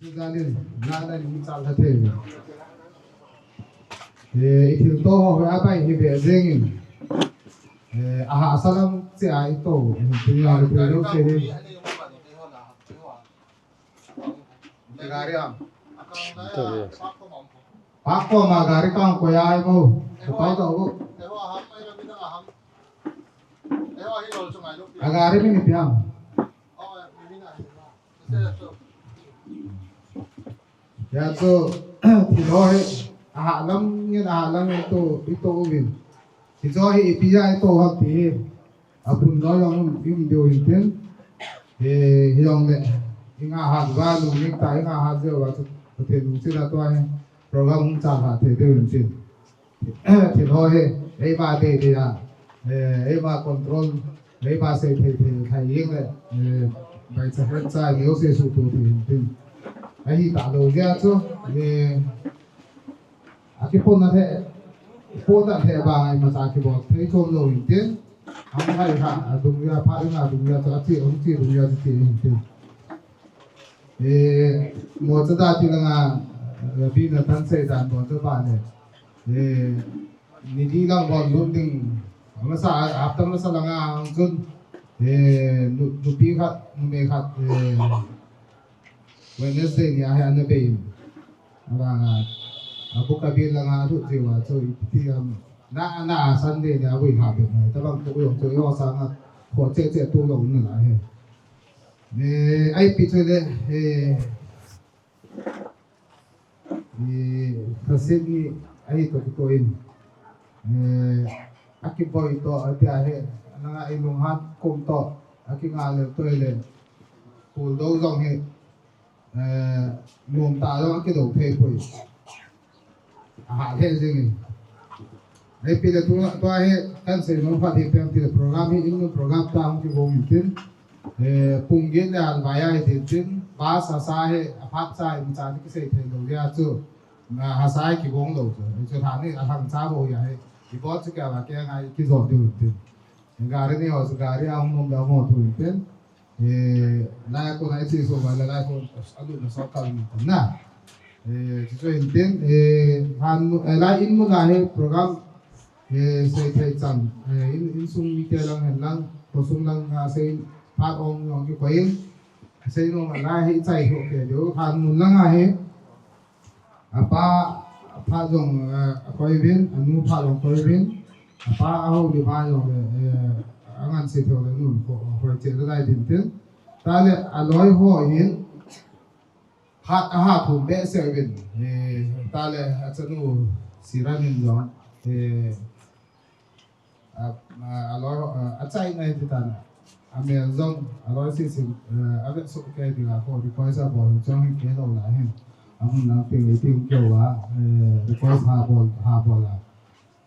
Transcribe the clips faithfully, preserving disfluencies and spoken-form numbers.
Jalin, na na ni chal ha thei. Eh, i thil to ho a bai hi be jeng in. Eh, aha salam che a i to, tin la ri lo se hi. Gari am. Pakko ma gari kang ko ya ai mo. Ko to to ko. A gari min ipi ham. Ya chu, thil ho hi, aha lam ngen, aha lam ngen to, i to uvin. Hicho hi ipi a i to ham ti hi. Aphun loi jong um, um diu hin tin. He, hijongle, i nga hat uva, lungning tah a i nga hat jeh uva chu, Pathen lungset a tua hi, program hung chal ha thei diu hin tin. Thil ho hi, eima dei dei a, eh, eima control, eima sei thei thei thei jeng le, eh, bai cha het cha neo sei su tu thei hin tin. Ahi ta lou jeh chu, eh, a kipon na the, pon na the ba ngai ma cha kibol thei thom lou hin tin. Ang hai ha, a dung ya pha ring a dung ya cha ti, ong ti dung ya ti hin tin. Eh, mo cha da ti langa, eh, bi na tan sei dan mo cha ba le. Eh, ni di lang bol lut ding. Masa, after masa langa ang chun. Eh, nu, nupi khat, numei khat, eh, Wednesday ni a hi ana bei in. Abang a, a bu ka bi langa lut diu a chu iti am. Na, na Sunday ni a vui ha be. Tabang ko yong chu yo sa nga ko che che tu lo na la he. Eh, ai pi chu le, eh, I, Khasik ni ahi to kito in. Eh, akiboi to, ati ahi, nanga i lunghan kum to, akinga le to le. Pul do jong hi, eh, lum ta jong akido thei poi. Aha, he jing in. Ei, pi le tu, tua hi, kan sei nom phat hi pen ti le program hi, in program ta hung kigong in tin. Eh, pung gin le an vai ai tin tin. Ba sa sa hi, a phat sa hi, mi cha ni kisei thei lo ya chu. Na ha sa hi kigong lo chu. Ei chu tha ni a thang cha bo ya hi. I bot chu ka ba ke ngai ki zot diu tin. Gari ni ho chu gari a hung nom da mo tu tin. Eh, lai ko nai chi so ba le lai ko a lu na so ka ni na. Eh, chi so in tin, eh, han, eh, lai in mu na hi program, eh, sei thei chan, eh, in, in sung mi te lang hen lang, ko sung lang a sei phat ong ong ki ko in, sei no ma lai hi chai ho ke do, han mu lang a hi, apa, apa jong, eh, a koi vin, anu pa jong koi vin, apa a ho ni pa jong, eh, angan sei thei le nu, ko, ko che lai din tin. Ta le, a loi ho in, Hat, aha thum behseh uvin, eh, ta le, a chanu Siramin jong, eh, a, a, a loi, a, a chaina hi ti ta na, a mel jong, a loi sisin, eh, a vet soh kei dinga kho, request a bol, jong hi kei lo la hin, a mun lang ting, ting keu a, eh, request ha bol, ha bol a.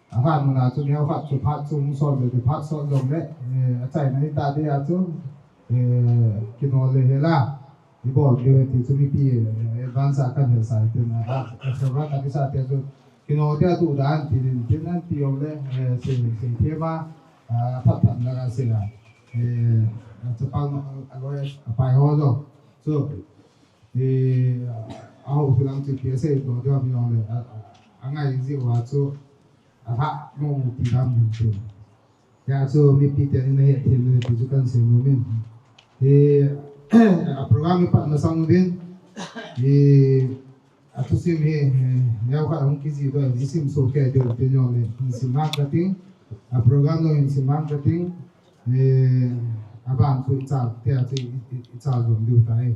A phat mun a chu neo khat chu phat chu hung sot le, phat sot jong le, eh, a chaina hi ta dia chu, eh, kino le hela, i bol diu he ti chu mipi, eh, advance a kan hel sa tin a, a, a server kan sa te chu, kino te a tu dan ti din, tin an ti jong le, eh, sei, sei thei ma, a, phat phat na ka sei a, eh, a chapang a loi a pai ho jong. Chu, eh, a ho hilang chu pi a sei lo diu a mi jong le, a, a, a ngai ji wa chu, a lha nom ti dam hin tin. Ya chu mipi te ni na he thil ni ti chu kan sei nom in. Hi, a program hi pat masang uvin. Hi, a thusim hi, hi, neo khat hung kiji do, hi sim so ke do, ti nyo le, hin sim hang ka ting. A program lo hin sim hang ka ting. Hi, a ban chu i chal, te a chu i, i, i chal jom diu tai.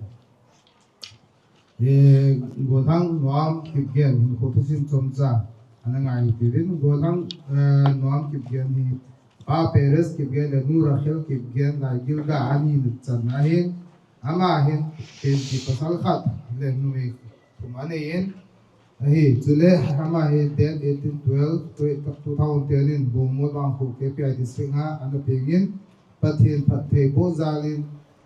Eh, Golhang Nuam Kipgen, hinkho thusim chomcha ana ngai uvin. Golhang, eh, Nuam Kipgen hi Pa Peres Kipgen le Nu Rachel Kipgen lai Gilgal a ani channa ahin, ama hin twenty pasal khat le numei thum anei in, ahi, chule ama hi date eighteen twelve two thousand ten in Bungmol Vangkho K P I District a ana peng in, Pathen phattheiboh jal in,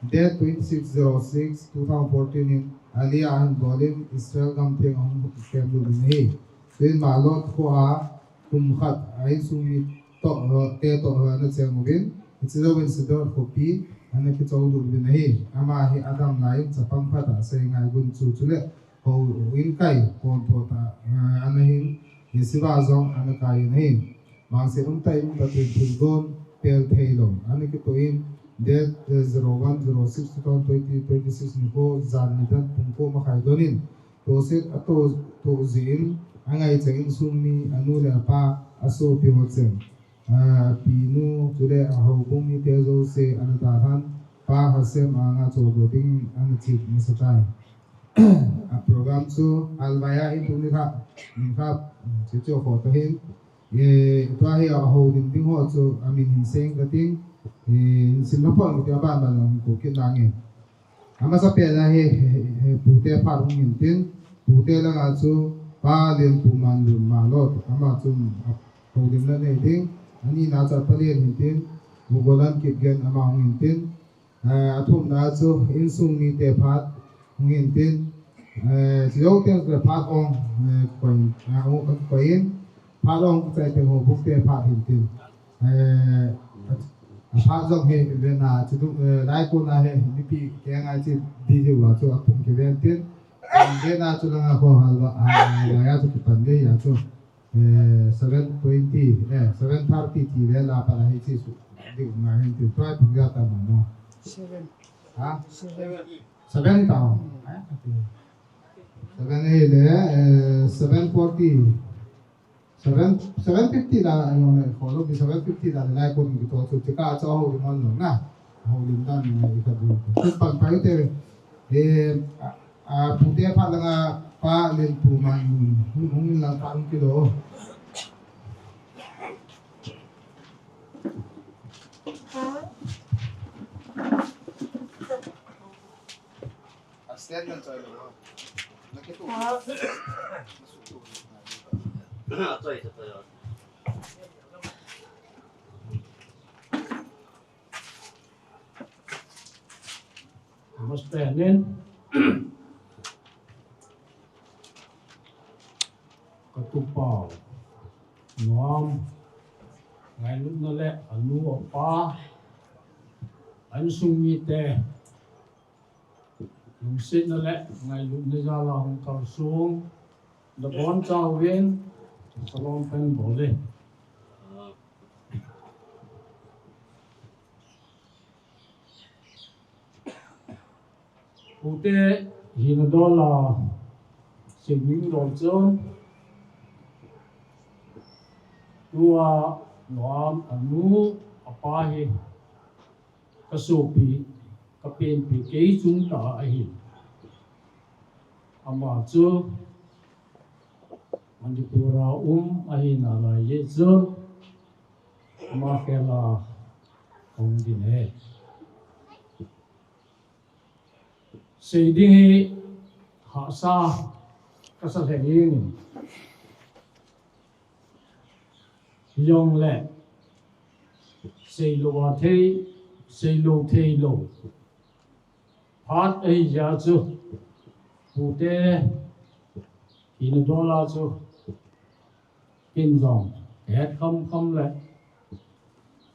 date twenty six zero six two thousand fourteen in, Aliyah ahin bol in, Israel gam theng ahung kemlut in ahi. Tuin Malot khua kum khat a insung mi toh, te toh ana cheng uvin, hiche jouvin Sidon khopi, ana kicholut uvin ahi. Ama hi adam laiyin chapang phat a sei ngai gun chu chule houin kai pon pon ta, eh, ana hin, yeshiva jong ana kai in ahi. Vangset umtah in Pathen thilgon pel thei lou ana kitoh in, date, eh, zero one zero six two thousand twenty, twenty-six nikho jan nidan pung ko makhai don in, toset ato, toh jeh in, angai chang insung mi, anu le apa, asopi ho cheng, ah, apinu, chule ahoubung mite jouse ana dalhan, Pa Hashem anga chodoh ding ana chih masa tai. A program chu Halvaya hi tuni kha, min kha, chu chu kho ta hin, eh, tua hi ahoulim ding ho chu amin hin seng ka ting, eh, hin sim na pon ka ti a ban ban ko kit nange. Amasa pen a hi, hi, hi, pute phat hung hin tin, pute langa chu Pa Lenpu Manlun Malot, ama chun, a, houlimna nei ding, ani na chu Pa Len hin tin, Mugolan Kipgen ama hung hin tin, eh, athumna chu insung mite phat hung hin tin, eh, chujou teng le phat ong, eh, koi, eh, ong, koi in, phat ong chai teng ho buk te phat hin tin. Eh, a, aphat jong hi vena, chu tu, eh, lai ko na hi, mipi ke ngai chi di ji wa chu apung ke ven tin. Vena chu langa ko hal wa, a, a, ya chu kipan de ya chu. Eh, seven twenty, eh, seven thirty ti ve la pa la hi chi su. Di ngai hin tin, try pung ya ta mo no. Seven. Ha? Seven. Seven ta mo. Eh, seven hi le, eh, seven forty. Seven, seven fifty la, ano, na, follow mi seven fifty la, na, ko ni to, so, tika, so, ho, limon, no, na. Ho, lim, dan, na, ika, bu. So, pang, pang, te, eh, a, a, pute, pha, langa, Pa Lenpu Manlun, hung, hung, la, pa, hung, kilo. A statement choi lo. Na ke tu. Choi, choi, choi. Namaste, nen. Ka tupa u Nuam, ngailutna le anu apa, insung mite, lungsetna le ngailutna jal a hung kalsong, nabonchauvin, salom pen bol e. Pute hina dol a seining dol chun, tua Nuam anu apa hi ka sopi, ka penpi kei chung tah ahi. Ama chu Manipur a um ahi nalai jeh chun ama khel a hung ding e. Sei ding hi hahsa kasa lheh jeng in. Hijongle, sei lou a thei, sei lou thei lou. Phat ahi jeh chu, pute, hina dol a chu, kin jong, het kham kham le,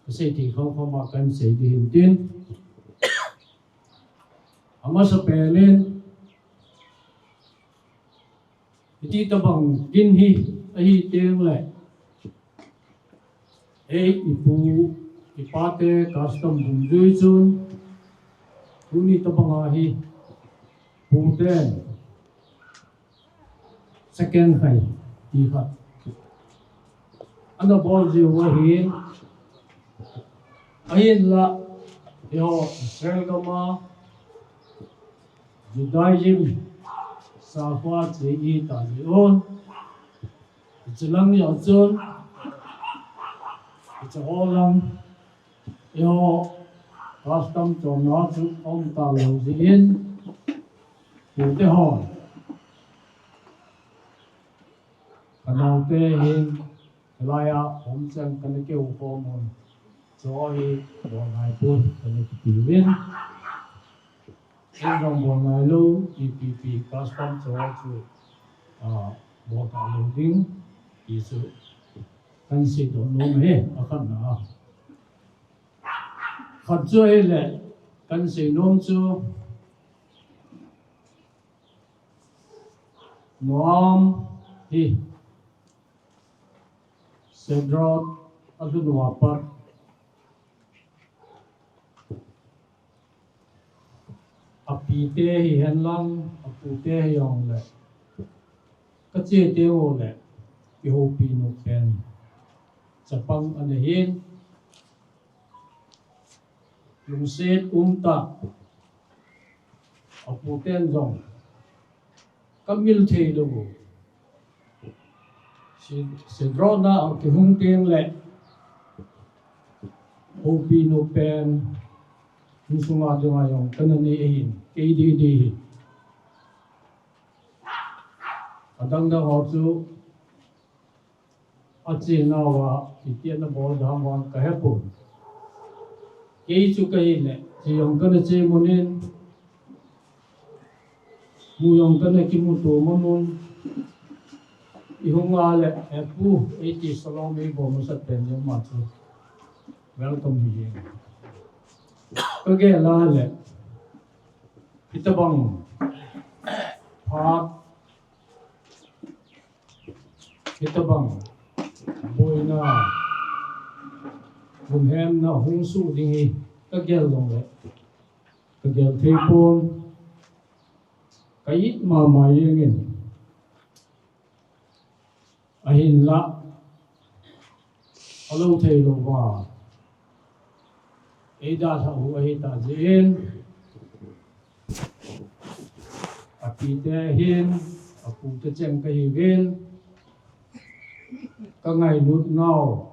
ka sei thei kham kham a kan sei ding hin tin. Amasa pen in, hiti tabang kin hi ahi teng le, ei ipu, ipate custom dungjui chun, tuni tabang a hi, puten, second khai, ti khat. Ana bol jiu ahin, ahinla, eiho Israel gam a, Judaism, sakhuo che ita jeh un, hiche lang jong chun, hiche ho lang, eiho custom chonna chu um talou jeh in, pute ho. Ka naote hin, hilai a um cheng kana keu khom un. Cho hi bol ngai pon kana kiti uvin. Ken jong bol ngai lou, ipi pi custom cho chu, a, bol talou ding, ti chu kan seidoh nom e, akhatna a. Khat chu ahile, Kan seinom chu Noam hi Sderot a lhun uva pat, apite hihen lang, apute hijongle, kache teng uleh, kihoupi nop pen chapang ana hin, lungset umtah, aputen jong kamil thei lou u. Sderot a kihung tengleh, houpi nop pen, insunga dinga jong kana nei ahin, kei deidei hi. Adangdang ho chu, achenauva, iti ana bol ding ham vang kahepon. Kei chu kahile, che jong kana che monin, mu jong kana kimuto monin, ihung a le, He pu, eiti salom eibol masat pen jong ama chu welcome hi jeng. Kagel a le, hitobang phat, hitobang boina, lunghetna hung soh ding hi kagel jongle, kagel thei pon, ka-it mama jengin. Ahinlah, alou thei louva eidalhah u ahitah jeh in, apite hin, apute cheng kahiuvin, kangailut nau,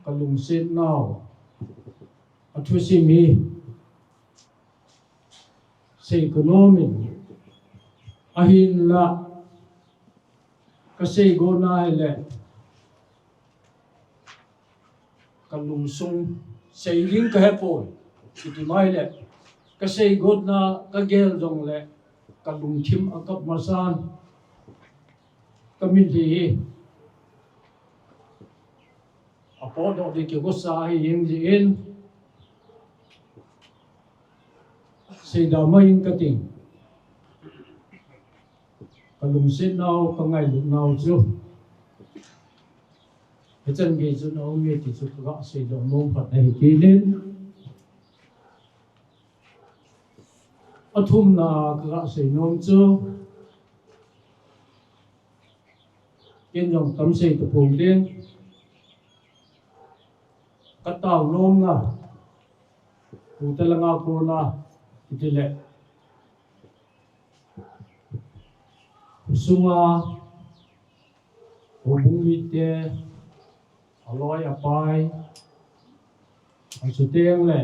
kalungset nau, athusim hi sei kanomin, ahinlah, kasei gotna hile, kalungsung sei ding kahepon, iti mai le, kasei gotna kagel jongle, kalungthim akap masan, kamitlhi hi apotdoh ding kigosa ahi jeng jeh in, seida mai in kating. Kalungset nau, kangailut nau chu, hichan gei chun aume ti chu kaga seidoh nom phat ahi kit in. Athumna kaga seinom chu, ken jong tam sei tapon ding, katao nomna, Pu Talanga kona, itile, khosunga, houbung mite, aloi apai, achuteng le,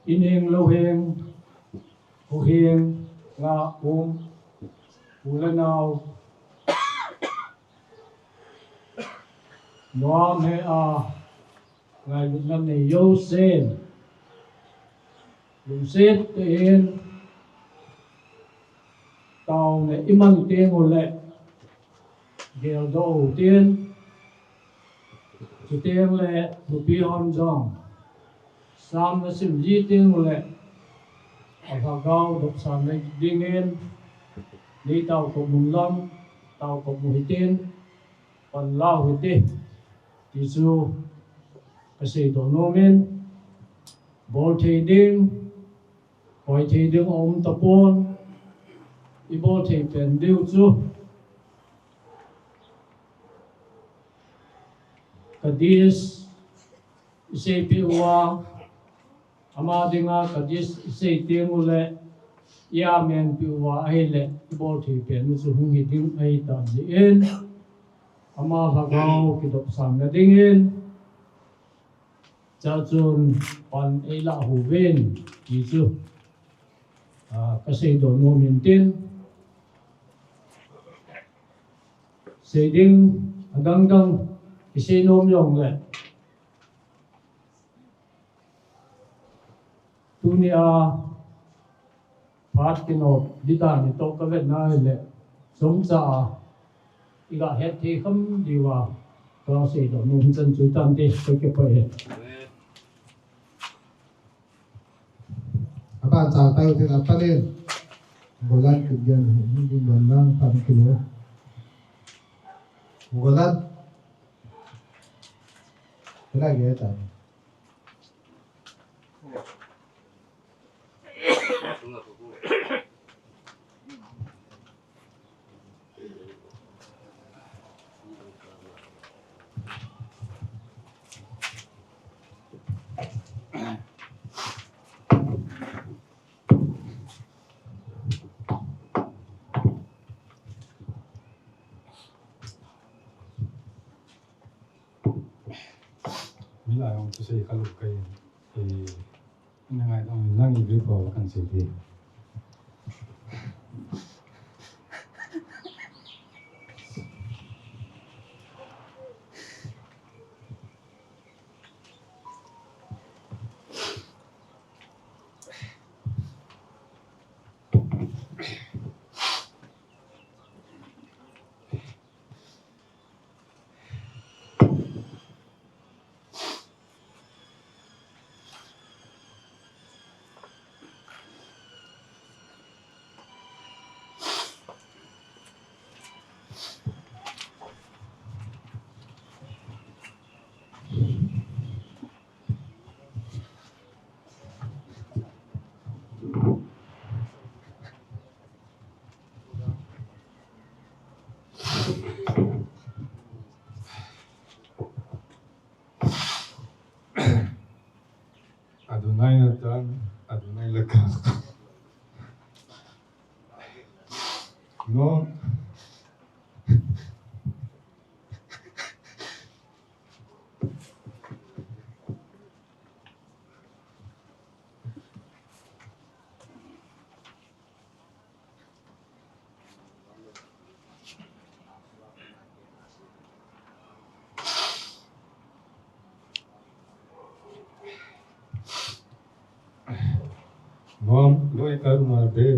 inheng louheng, huhheng, nga um, u le nao, Noam he a, ngailutna nei jousen, lungset tah in, taona iman teng uleh, geldoh utin, chuteng le nupi hon jong, Sam nasim ji teng uleh, alhagao dopsang nadingin, nei taokop un lang, taokop u hitin, panla u hite, ti chu kaseidoh nomin, bolthei ding, hoithei ding aum tapon, ibolthei pen diu chu, Kaddish iseipeh uva, ama dinga Kaddish isei teng uleh, i-amenpeh uva ahileh, ibolthei pen u chu hung hiding ahitah jeh in, ama lhagao kidopsang nadingin, chachun pan eilah uvin, ti chu, ah, kaseidoh nomin tin, sei ding adangdang kisei nom jongleh, tunia phat kinop ding dan itoh kavetna hileh, chomcha a iga hetthei kham diuva kaseidoh nom chan chu tante, kakipah e. Pan cha tau tin a panin. Golat kit gen, hin din don lang pan kilo. Golat. Kila ge ta. Min a jong thusei kha lou kahi. Eh, na ngai dong lang i ve po kan sei di. Adonai Natan, Adonai Lakach. No. Noam, lo ikal ma be.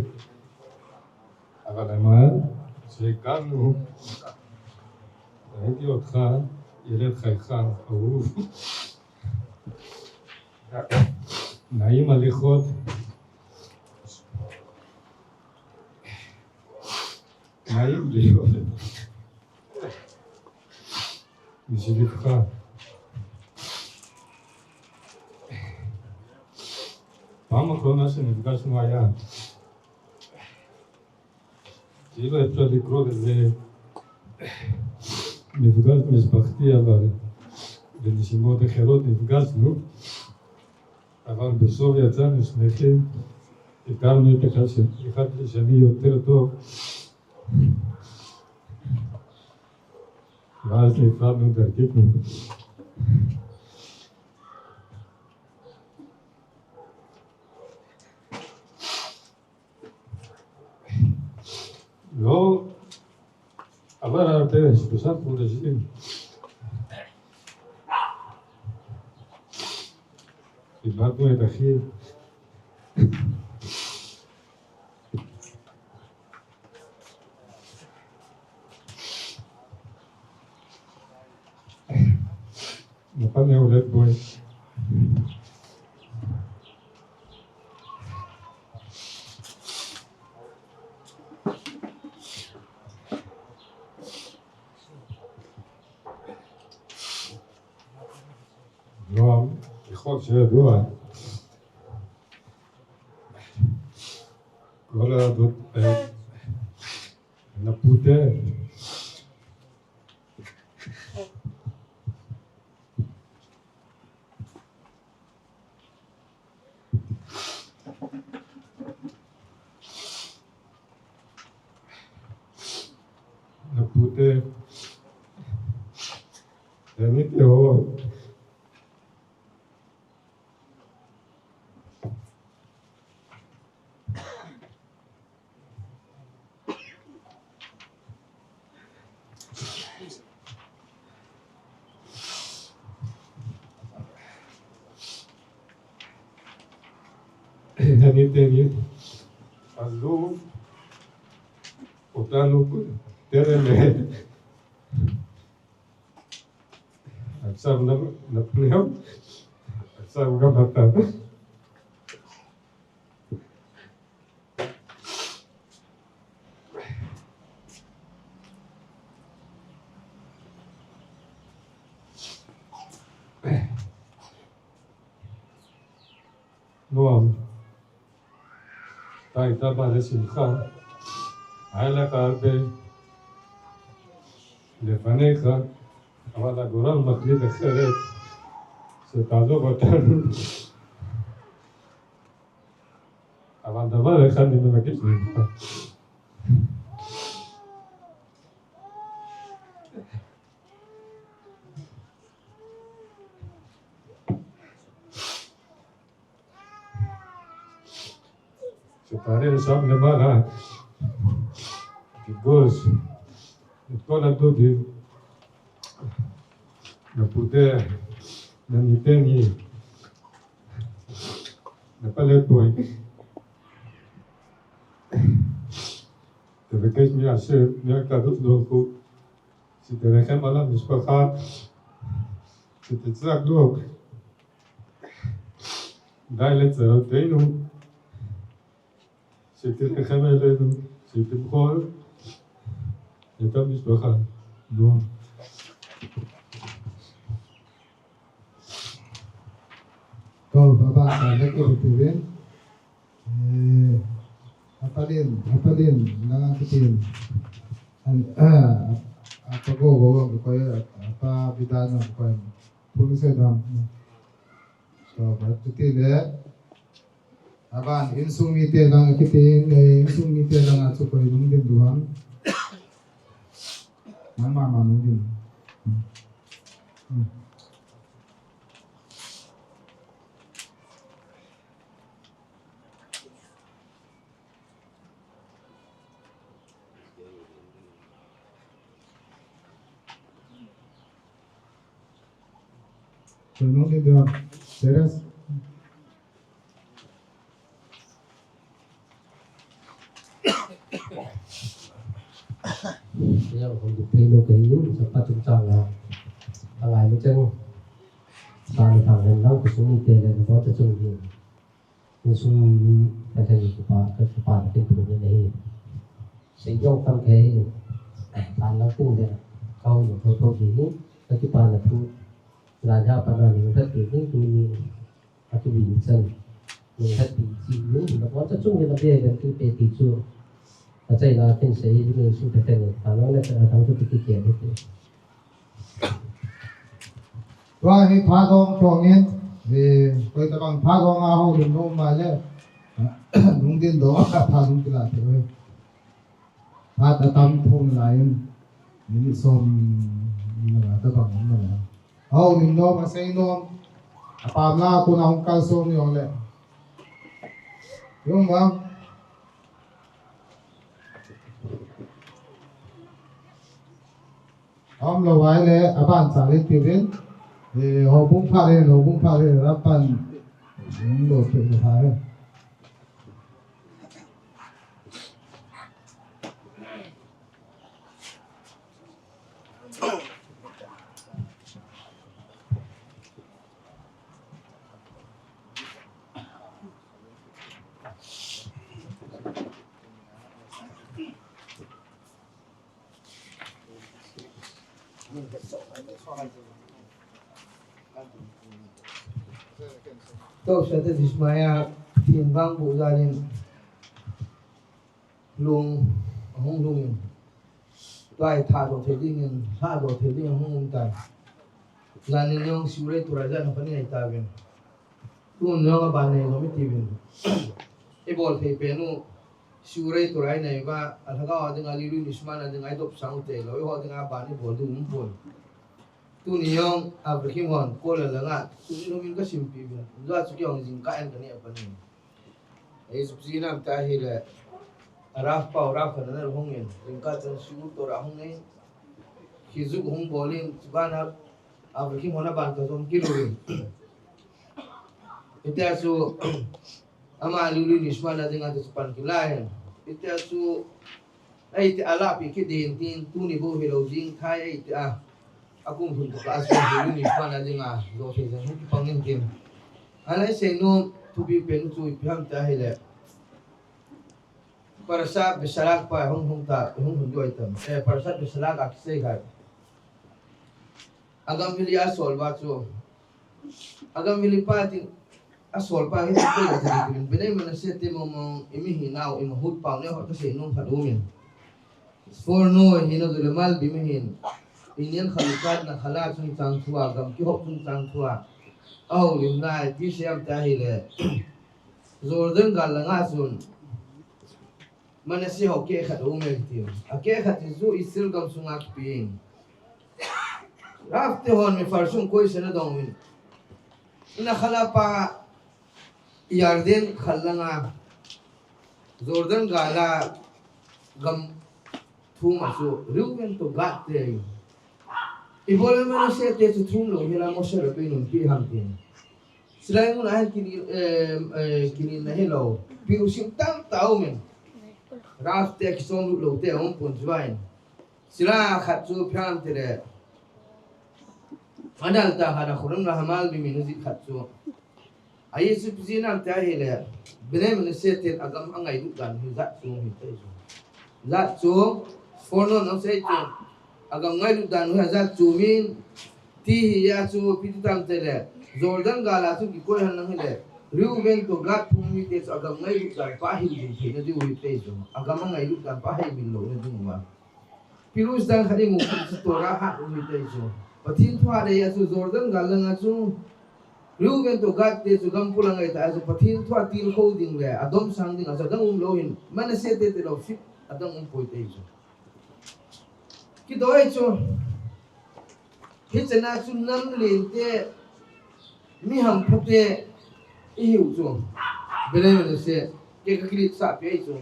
Aval ama, שהכרנו, ראיתי אותך, ילד חייכן, אהוב. נעים הליכות. נעים להיות מסביבך. פעם אחרונה שנפגשנו היה, כאילו אפשר לקרוא לזה מפגש משפחתי, אבל בנשימות אחרות נפגשנו, אבל בסוף יצאנו שמחים, הכרנו את אחד, אחד לשני יותר טוב, ואז נפרדנו דרכנו. לא, עבר הרבה, שלושה חודשים. איבדנו את אחיו. נפל מעולה בוי. נועם, ככל שידוע, כל העדות, אה, נפוטר. נפוטר. אני טרור. אני טרור. עזוב אותנו טרם עת. עכשיו נפ-, נפנם, עכשיו גם אתה. הייתה בא לשמחה, היה לך הרבה לפניך, אבל הגורל מחליט אחרת, שתעזוב אותנו. אבל דבר אחד אני מבקש ממך. שתעלה לשם למעלה, תפגוש את כל הדודים, נפודה, נניטני, נפלפוי. תבקש מהשם, מהקדוש ברוך הוא, שתרחם על המשפחה, שתצעק לו, די לצרותינו, שתרחם עלינו, שתמחול את המשפחה. נו. טוב, הבא, חזק וטובים. אה, הפנים, הפנים, למה כתים? הפגו, גו, גו, גו, apa bidana, ko, pun sedam. So, batuti le. Aban, insung mite lang kiti, eh, insung mite lang achu koi lungdin duham. Nang mama lungdin. Hmm. Hmm. Koi lungdin duham. Serious. Yang hong di pelo kahi, sa patung chang la. Tangai lu chang. Sa ni thang hen lang, kusung ni te le, bo ta chung di. Kusung ni, ka thang ni kupa, ka kupa, ka kupa ni nahi. Sa yong kam kahi. Tan lang tung de. Kau ni to to di ni. Ka kupa na tu. La ja pa na ni, ka ti ni, tu ni. Atu bin chan. Nung hat pi chi nung, na pon cha chung na be dan tu pe ti chu. Achai la ken sei ni su ta ken. Ta lo na ta dang tu ti ki ke ni. Tua hi pha dong chong in. Eh, koi tabang pha dong a houlim nom ma le. Lungdin dong a pha dong ti la te. Phat atam thum lai in, minute som ni na tabang na la. Houlim nom, asei nom, apam la, kona hung kalson ni ong le. Yung bang. Aum lou vai le, aban cha le ti vin. Eh, houbung pha le, houbung pha le, rapan. Yung lo pe le pha le. Tou sate dismaya tin bang bu jalin lung, hung lung in. Tua hi tha do thei ding in, tha do thei ding in hung um tai. Jan in jong siu rei tura jan a pani ai ta vin. Tun jong a ban nei lo mi ti vin. I bol thei pen u, siu rei tura i nei va, a lhagao a ding a lilu nishma na ding a i dop sang u te lo, i ho ding a ban i bol ding um pon. Tuni jong, a vakim hon, ko la la nga, tuni lo min ka sim pi vin. Lua chu ki hong jing ka en ka ni a pani. Ei, suk si nam ta hi le, a raf pau, raf ka na hung in, ring ka chan siu to ra hung in, ki zuk hung bol in, chuban a, a vakim hon a ban ka zom ki lu in. Ite a chu, ama liu liu nishma na ding a te chu pan ki la in. Ite a chu, Ei ti a la pi ki din tin tuni bo hi lo jing thai ei ti a. A kum hun ka a so hi ni pa na ding a lo thei jang ki pang in tin. A lai sei nu thupi pen chu ipi ham ta hi le. Parashat Besalak pa hung hung ta hung hung doi tam. Eh, Parashat Besalak a kisei khat. Agam vili a sol va chu. Agam vili pa tin a sol pa hi ko la tin Bnei Menashe Sete mong mong, imi hinau, ima hut pau ne hot ka sei nom khat umin. Sforno hina jule Malbim hin. Indian khalukat na khala chungchang thua, gam kihop chungchang thua. Ahoulim nai, ti siam ta hile. Jordan gal langa chun. Manasseh ho keh khat um e ti. A keh khat chu Israel gam sunga kipe in. Rav te hon mi far sung koi sena dong min. Na khala pa Yarden khal langa Jordan gala gam thum a chu Reuben to Gad te. Ibol Manasseh te chu thum lou hila Moshe Rabbeinu pi ham tin. Silai mun a hin kini, eh, eh, kini na hilou. Pi usim tam ta umin. Rav te kisom lut lou te um pun chuain. Sila khat chu phian te le. Anal ta hana khurun la hamal bi min zi khat chu. Ahi chu pi zi nam te ahi le. Bnei Manasseh te agam angai lut dan hi zat chu hi te chu. Zat chu, Sforno nang sei chu. Agam ngai lut dan hi zat chu min. Ti hi ya chu pi ti tam te le. Jordan gala chu kikoi han nang hi le. Reuben to Gad phung mi te chu agam ngai lut dan pa hi lut theina diu hi te chu. Agam angai lut dan pa hi min lou na diu ma. Pirush dan khat i mu kit chu Torah hat u hi te chu. Pathen thu hat le a chu Jordan gal langa chu Reuben to Gad te chu gam pula ngai ta a chu Pathen thu a tilkhou ding le a domsang ding a chu adang um lou hin Manasseh te te lou fit adang um poi te chu. Kidoi chu hichana chu nam len te mi hampha te i hiu chu. Bnei Manasseh ke ka kilit sa pe chu.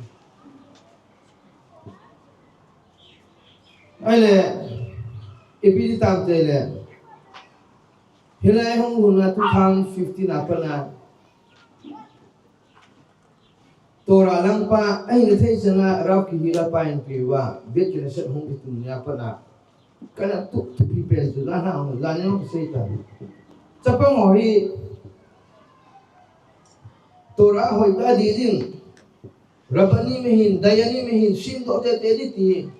Ahile, ipi ti tam te le. Hilai hung hun a two thousand fifteen a pat a. Torah lang pa, ahile thei chana Rav Kehila pa in pi uva, Bet Knesset hung kitum nia pat a. Kana tup tup hi pen chu, la na hung, la ni hung sei ta. Chapang ho hi, Torah hoi ta di ding. Rabbanim hin, Dayanim hin, simdoh tete di ti.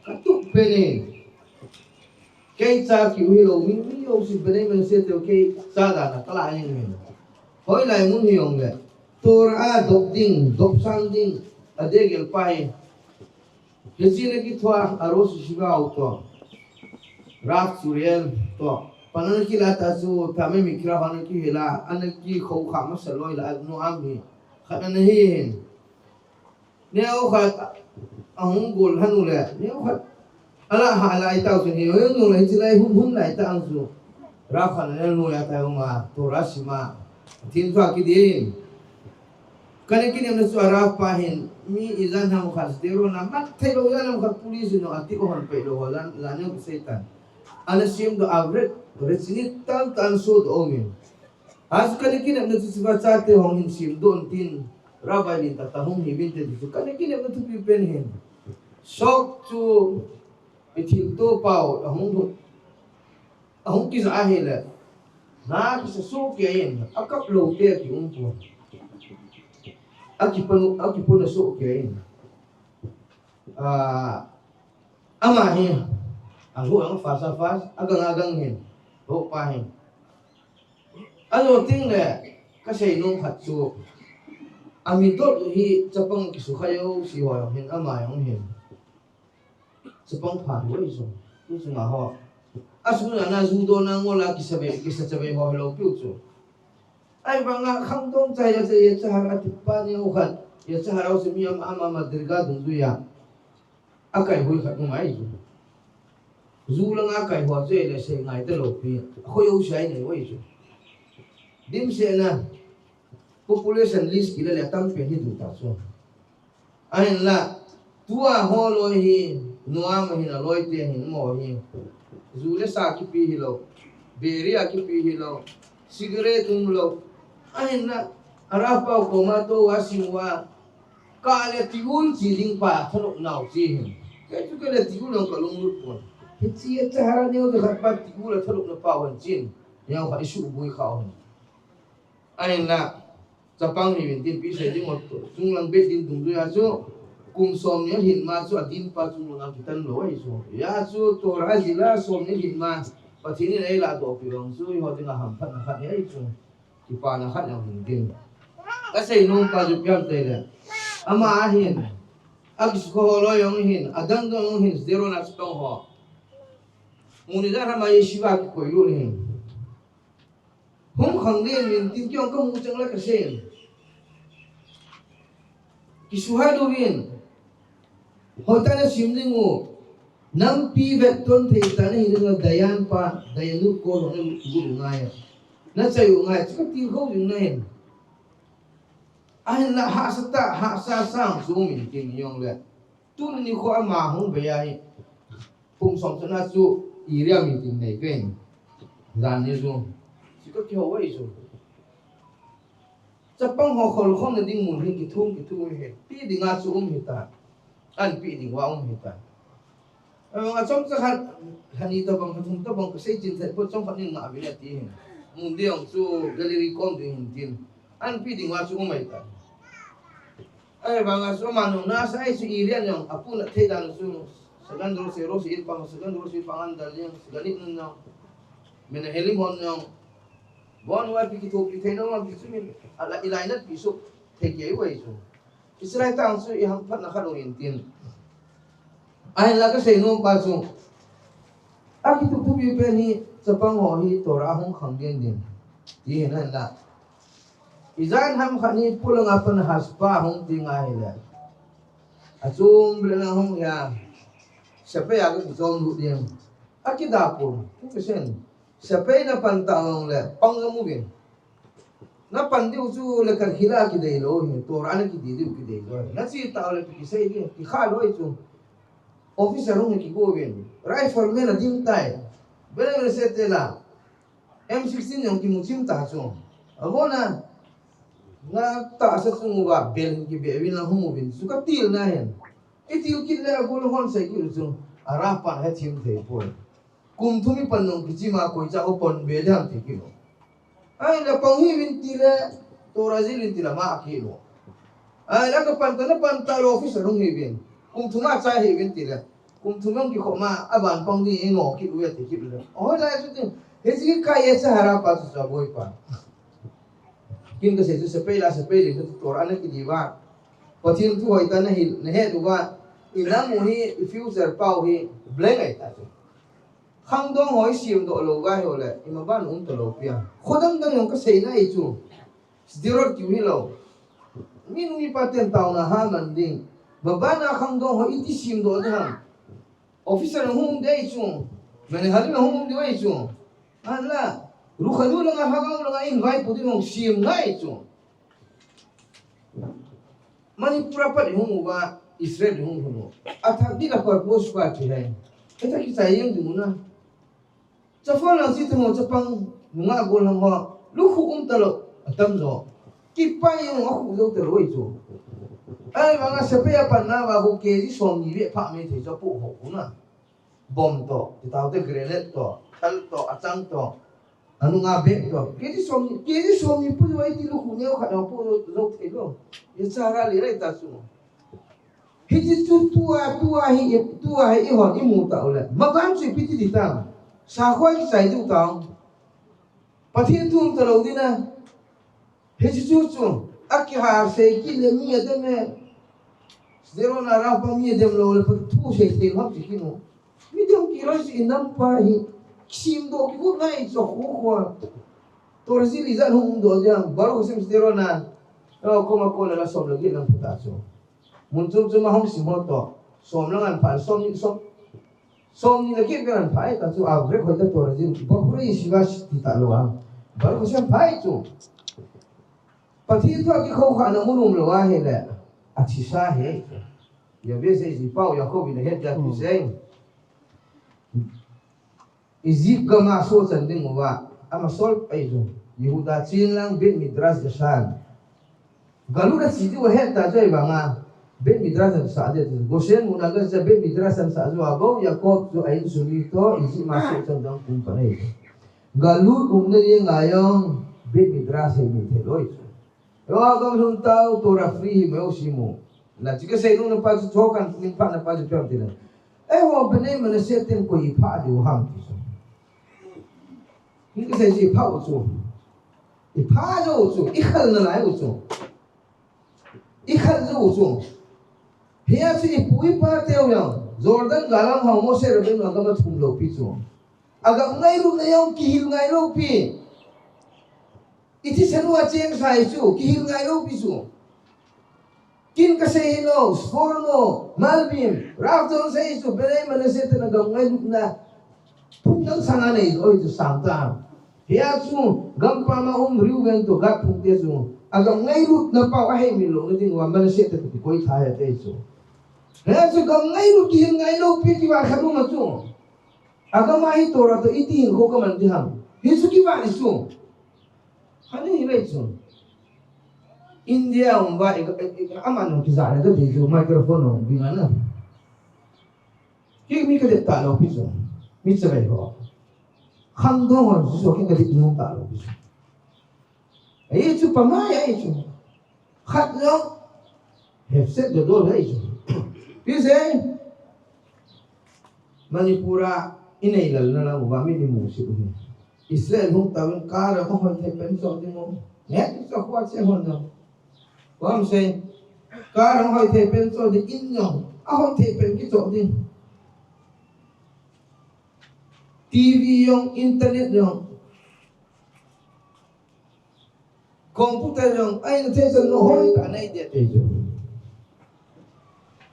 Ka tup pen e. Kei cha kiu hilou, mi, mi jouse Bnei Manasseh te kei cha dan a ka la jeng e. Hoilai mun hi jong le. Torah a dop ding, dopsang ding, adeh gel pa hi. Hiche na kithoa, a Rosh Yeshiva u to. Rav Zuriel to. Pan ana kila ta chu, Tamei Mikra ho ana kihila, ana kikhou kha masa loi la, Noam hi. Khat ana hi hin. Neo khat, ahung gol hanu le. Neo khat. Ala ha ala itau chu ni, neo le hiche lai hum hum lai ta ang chu. Rav khat ana neo ya ta ma, Torah sima. Tin chu a kidin. Kana kinem na chu a Rav pa hin, mi ijat ham khat state road na, mat thei lou ijat ham khat police in ati ko hon pei lou ho, jan, jan jong kisei tan. Ana simdoh a vet, rechinit tan tan sodoh umin. Achu kana kinem na chu siva chate hung hin simdoh un tin, Rabbi lin tah tah hung hi vin te chu kana kinem na thupi pen hin. Sok chu, i thilto pau, ahung thu. Ahung kija ahile, na kisa soh kei in, akap lou te kium pon. Akipon, akipon a soh kei in. Ah, ama hi, ahu ang fast fast, agang agang hin, ho pa hin. Alo ting le, ka sei nom khat chu, ami dot hi chapang kisukha jouse ho hin, ama jong hin. Chapang phat lou chu, tu chu nga ho. Asun a na ju do na ngol a kisa ve, kisa cha ve ho lou piu chu. Ahivang a khangdong chai a chai a cha har a ti pa ni u khat. Ya cha har au se mi ama ama madriga dungjuia. Akai hui khat ngai chu. Ju langa kai ho chu le sei ngai ta lou pi. Khoi u sai nei oi chu. Dimset na. Population list kila le tampi hi du ta chu. Ahinla, tua ho loi hi, Noam hin a loi te hin mo hi. Ju le sa kipe hilou, biri a kipe hilou, cigarette um lou. Ahinla, a Rav pa u koma tou a sim uva, ka le tiul chi ding pa thanop nau chi hin. Kei chu ka le tiul jong ka lunglut pon. Hiche a cha har a neo de khat pa tiul a thanop na pa hon chin. Neo khat i suboi kha u hin. Ahinla, chapang hi vin tin pi sei ding ot chunglang beit din dungjuia chu kum som ni hin ma chu adin pa chunglang a kitan lou ahi chu. Hia chu Torah jila som ni hin ma Pathen in ei ladoh pi vang chu eiho dinga hamphatna khat ahi chu. Kipana khat jong hin tin. Kasei nom pa chu ipi ham itile, ama ahin, akisukholo jong hin, adang dang jong hin, Sderot a chapang ho. Mun ijat ham a yeshiva kikoi lut hin. Hung khang den uvin tin kei jong kamu chang le kasei. Kisuhal uvin. Hoitah a nasim ding u. Nampi vetton thei tah nahi ding u, dayan pa, dayanut kol ho nalut u ngai a. Nachai u ngai, chu katilkhou jing nahin. Ahinla hahsa tah, hahsa sang chu um in tin jong le. Tuni nikho ama hung bei ahi. Kum som chana chu area meeting nei uvin. Jan ni chu. Chu kakihou ahi chu. Chapang ho kholkhomna ding mun hi kithum kithum hi. Pe dinga chu um hita. An pe ding uva um hita. Ahivanga chomcha khat, lha ni tobang, lha thum tobang kasei chin thei poi, chomkhat nin ngah uvin ati hin. Mun ding chu gallery kom ding hin tin. An pe ding uva chu um ahitai. Ahivanga chu ama nung nasa ahi chu area jong, apu na thei dan chu, second row, se row, se in pang, second row, se pang an dal jeng, second in nun jong. Menahelim hon jong. Bon uva ipi kithopi thei nom ham ti chu min, ala, ilainat pi suk thei kei uva chu. Israel tang chu ihang phatna khat u hin tin. Ahinla kasei nom pa chu. Akitup thupi pen hi chapang ho hi Torah hung khang den din. Ti hin ahinla. Ijat ham khat ni polanga pan haspa hung ti ngai le. Achom bile na hung ya. Sepai a kakichom lut ding. Akida pon. Kasei. Sepai na pan ta ong le. Pang amu vin. Na pan diu chu le kan hila kidei lou hi, Torah na kidi diu kidei lou hi. Na chi tau le kisei di, kikha lou hi chu. Officer hung hi kigo uvin. Rifleman a ding tai. Bele bele se te la. M sixteen jong kimu chim ta chu. Abona. Na tahsa chung uva bel kibe uvin la hung uvin. Chu katil na hin. Itil kit le agol hon sei kit chu. Ara pan he thim thei poi. Kum thum ipan nung kichim a koi cha ho pon be dam ti kilo. Ai la pang hi vin ti le, Torah jil vin ti la ma kilo. Ai la ka pan ta na pan ta lo officer hung hi vin. Kum thum a cha hi vin ti le. Kum thum jong kikho ma, aban pang ni e ngo kilo ya ti kilo. Oi la chu ti. He ji kai e cha hara pa chu cha boi pa. Kin kasei chu sepai la sepai le chu Torah na kidi uva. Pathen thu hoitah na hi, na het uva. I nam u hi, i future pau hi, blank ahi ta chu. Khangdong ho i siam doh lou uva hi le, i maban um ta lou pia. Kho dang dang jong kasei na hi chu. Sderot kiu hilou. Mi nu mi pa ten tauna ha man ding. Maban a khangdong ho iti siam doh ding ham. Officer hung dei chu. Menahelim hung dei chu. Ahinla. Rukhanu langa hagau langa invite pu ding hung siam ngai chu. Manipur a pat i hung uva, Israel i hung hung u. Athah ding a purpose pa chu hi. Hita kichai jeng ding u na. Chapang lang si thum ho chapang nunga gol lang ho. Lukhu um ta lou, atam jo. Kipai jong akhu jou ta lou hi chu. Ahivanga sepai a pan na uva khu K G som ni ve pha me thei chu pu ho khu na. Bomb to, ti tau te grenade to, thal to, achang to, anunga bag to. K G som ni, K G som ni pu jo ai ti lukhu neo khat ho pu jo, jo thei lou. Ye cha ra le rai ta chu. Hichi chu tua, tua hi, tua hi i hon i mu ta u le. Maban chu ipi ti di ta. Sakhua kichai diu ta. Pathen thu um ta lou ding na. Hichu chu chu, akihal sei kit le mi adem e. Sderot a Ralph pa mi adem lou le pa thu sei thei lou ham ti kit u. Mi dem kit lou si i nam pa hi. Sim doh kit u ngai chu khu khu. Torah jil ijat hung um doh jeng. Baruch Hashem Sderot a. Lo koma kona la som le get lang pha ta chu. Mun chom chom a hung sim ho to. Som lang an pha, som ni, som. Som ni le get vel an pha e ta chu, a vek hoi ta Torah jil. Bahurei yeshiva ti ta lou a. Baruch Hashem pha e chu. Pathen thu a kikhou khah na mun um lou a hi le. A thi sa hi. Ya ve sei ji pau ya khou vin a het ya ti sei. Egypt gam a so chan ding uva, ama sol pai chu, Yehuda chin lang Beit Midrash Yashan. Galut a chi diu ahet ta chu ahivanga, Beit Midrash an sa de chu, Goshen mun a ga cha Beit Midrash an sa chu, a bou Yaakov chu a insung mi to, Egypt ma so chan dang kum pa nei. Galut umna ni ngai jong, Beit Midrash hi mu thei lou chu. Yo, a gam lhun tau, Torah free hi mai u si mu. La chi kasei nung na pa chu tho kan ning pa na pa chu piang ti le. Ei ho, Bnei Menashe ten koi i pha diu ham ti chu. Ni kasei chu i pha u chu. I pha jo u chu, i khal na lai u chu. I khat jou chu. Hia chu ipu ipa teu jong Jordan gal a hung Mose Rabbeinu agam a thum lou pi chu. Agam ngailutna jong kihil ngai lou pi. I thisan uva cheng sa hi chu, kihil ngai lou pi chu. Kin kasei hilou, Sforno, Malbim, Rav Jones sei chu, Bnei Menashe ten agam ngailutna phung dang sang anei jo hi chu sang ta. Hia chu, gampam a um Reuven toh Gad phung te chu, agam ngailutna pau aheimil louna ding uva Menashe te toh kikoi tha ahi ati chu. Hia chu gam ngailut kihil ngai lou pi kivah khat um a chu. Agam a hi Torah toh iti hinkho kaman ding ham. Hichu kivah hi chu. Khat ni hi ve chu. India um uva, i, i, i, aman jong kijah le kati chu microphone jong bing ana. Kei mi kadet talou pi chu. Mi chavei ho. Khangdong ho chu kei kadet nom talou pi chu. Ahi chu pamai ahi chu. Khat jong. Hefset dodo ahi chu. Pi sei. Manipur a inei lalna lang uva mi ni mu si u hi. Israel hung tauvin car ahoi thei pen cho ding u. Nge cho khua che hon jong. Bom sei. Car ahoi thei pen cho ding in jong. Ahoi thei pen kicho ding. T V jong, internet jong. Computer jong, aina thei chun nahoi tah nei ding ati chu.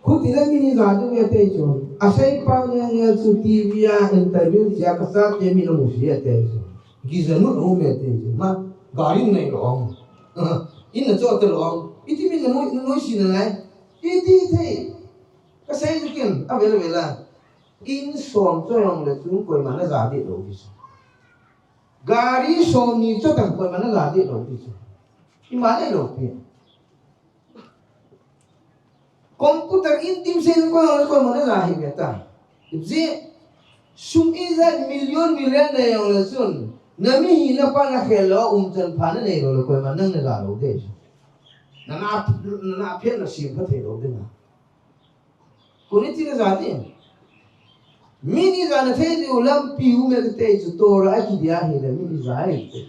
Khuti le mi ni ja ding ati chu. Asei pa nge nge chu T V a interview chia kasa te mi namu si ati chu. Gijanu um ati chu. Ma, gari nei lou. In na cho te lou. Iti mi namu, namu si nalai. Iti thei. Kasei chu kin, avel avel a. In som cho jong le chu koima naja ding lou pi chu. Gari som ni cho tang koima naja ding lou pi chu. Ima nei lou pi. Computer in tim sei le koima, koima naja hi ve ta. Ji sum ijat million million nei jong le chun. Na mi hina pa nakhel lou, umchan pha nanei lou le koima nang naja lou ding chu. Na, na, na, na phen na sim pha thei lou ding a. Koi ni ti naja ding. Mi ni jana thei diu lampi um e kati chu Torah a kidia hi le mi ni ja e.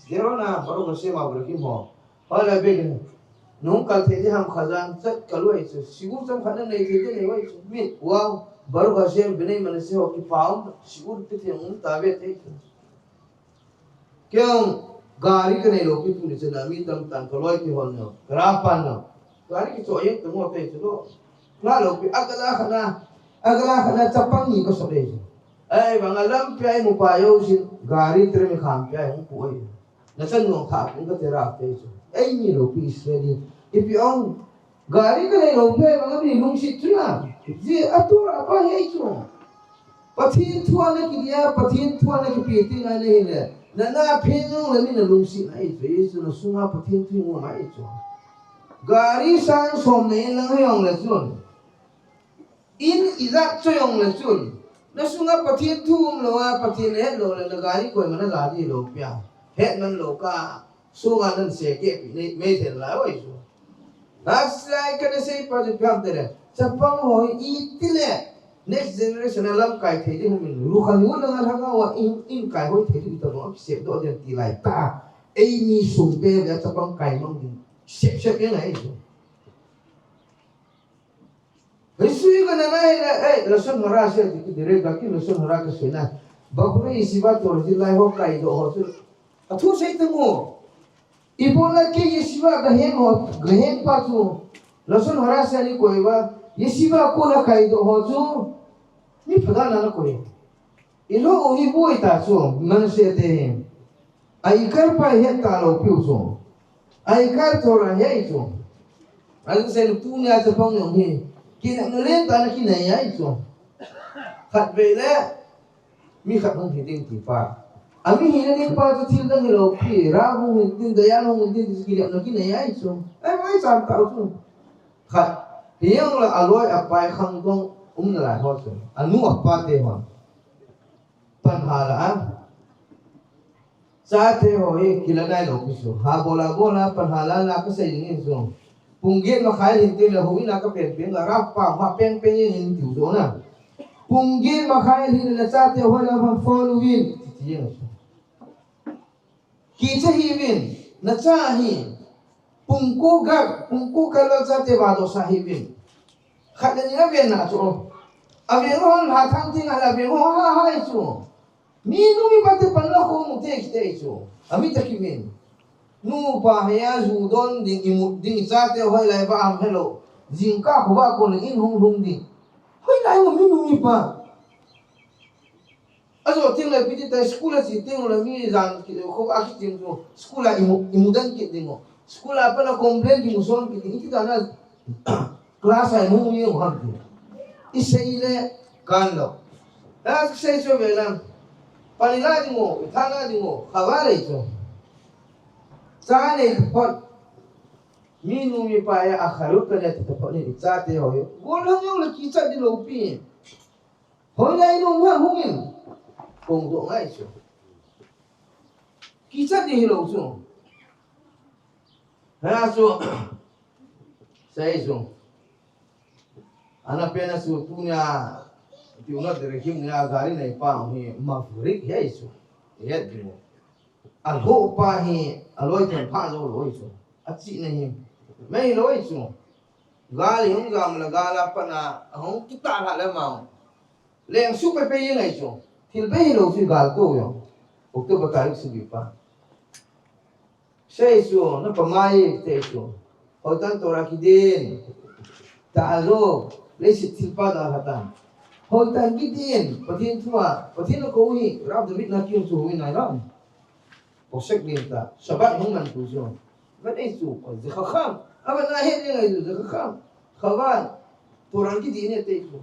Zero na Baruch Hashem Abraham ho. Hola big. Nung kal thei di ham khajang chat kal uai chu. Sigur cham khat na nei thei di nei uai chu. Mi, wow. Baruch Hashem Bnei Menashe ho kipa um. Sigur pe thei um ta ve thei chu. Kei jong gari kanei lou pi tuni chana mi tamtah in kaloi kihon jong, kara pan jong. Gari kichoh jeng tamo ati chu lo. Nalou pi, agala khat na, agala khat na chapang ni kasot e chu. Ahivang a lampi a imu pa jousen, gari trim ikham pi a hung pu e. Nachan nung tha pu kati ra ati chu. Eini lou pi Israeli. Ipi ong, gari kanei lou pi ahivang a mi lungset chu na. Ji a Torah pa hi chu. Pathen thu a nakidia, Pathen thu a nakipe ti ngai nahi le. Na, na phen jong le mi nalungset na ahi chu, ahi chu nasunga Pathen thu imu ahi chu. Gari sang som nei in lang hi jong le chun. In ijat cho jong le chun. Nasunga Pathen thu umlou a, Pathen het lou le na gari koima naja ding lou pi a. Het man lou ka. Sunga nan se ke pi nei, mei thei lai oi chu. Last lai kana sei pa chu piang te le. Chapang ho hi iti le. Next generation a lamkai thei ding hung in. Ru khan hu na nga thang a wa in, in kai hoi thei ding ta bang sep doh ding ti lai ta. Eini sung te le chapang kai mang ding. Sep sep yang ai chu. Hisui kana na hi le, eh, lashon hara se ti ki direct ka ki lashon hara kasei na. Bahuri yeshiva toh ji lai ho kai doh ho chu. Athu sei tamo. Ibola kei yeshiva gahen ho, gahen pa chu. Lashon hara se ni koi uva, yeshiva kona kai doh ho chu. Mi pha dan a nakoi. Ilou u hi boi ta chu, Menashe te hi. Aikar pa hi het talou piu chu. Aikar Torah hi chu. Ahin sei tunia chapang jong hi. Kinepna lentah na kinei ahi chu. Khatvei le, mi khat hung hi ding ti pa. Ami hina ding pa chu thil dang hilou pi. Rav hung hi ding, dayan hung hi ding ti kinepna kinei ahi chu. Ai, ai, cham tau chu. Khat. Hijongle aloi apai khangdong um nalai ho chu. Anu apa te hon. Pan hala a. Chate ho hi kila nailou pi chu. Ha bola bola pan hala la kasei ding in chu. Pung get makhai hin ti le houin a kapen pen la rap pa ma pen pen in in tiu chu na. Pung get makhai hin le chate ho la pan phone uvin. Ti ti in chu. Kicha hiuvin, nacha hi. Pungko gal, pungko gal lo chate vadoh sa hih uvin. Khat le ni aven na chu. Aven ho ha thang ting a la aven ho ha ha chu. Mi nu mi pa te pan la ko mu te te chu. Ami ta ki min. Nupa hi a ju don ding, imut ding, chate hoilai va ham helou. Jingkah khovah kon in hung lhung ding. Hoilai u mi nu mi pa. Ajo ting le piti ta school a chi ting le mi jan ki khovah a ki ting chu. School a imu, imu dan ki ding u. School a pa na complain ki mu son ki ding. Iti ta na class a imu mi u ham ki. Isei le kan lo. Asei chu ve lang. Pani la ding u, tha la ding u, kha va le chu. Cha nei ta phot. Mi nu mi pa ya a kharut ka le ta phot ni chate ho yo. Gol hang yo le kichat di lo pi. Hoilai nu ma hung in. Kong do ngai chu. Kichat di hi lo chu. Ha chu. Sei chu. Ana pen a chu tunia, ti una te kim nia gari nei pa hi Maverick hi chu. He di mo. A lhoh pa hi, a loi thon pha jo loi chu. A chi na hi. Mei loi chu. Gal hi hung jam la gal a pat na, a hung kita la le mau. Leng su pe pe ye ngai chu. Thil pe hi lo chu gal to yo. October tarik sagi pa. Sei chu, na pa mai te chu. Hoitan Torah kidin. Ta alo, leiset thilpha dalha tan. Hoitan kidin, Pathen thua, Pathen a kou hi, Rav David na kiu chu hui nai ram. Posek din ta, Shabbat hung man tu chu. Vat ei chu, ko ze kha kham. Ava na he ne ngai chu, ze kha kham. Khavan, Torah kidin ne te chu.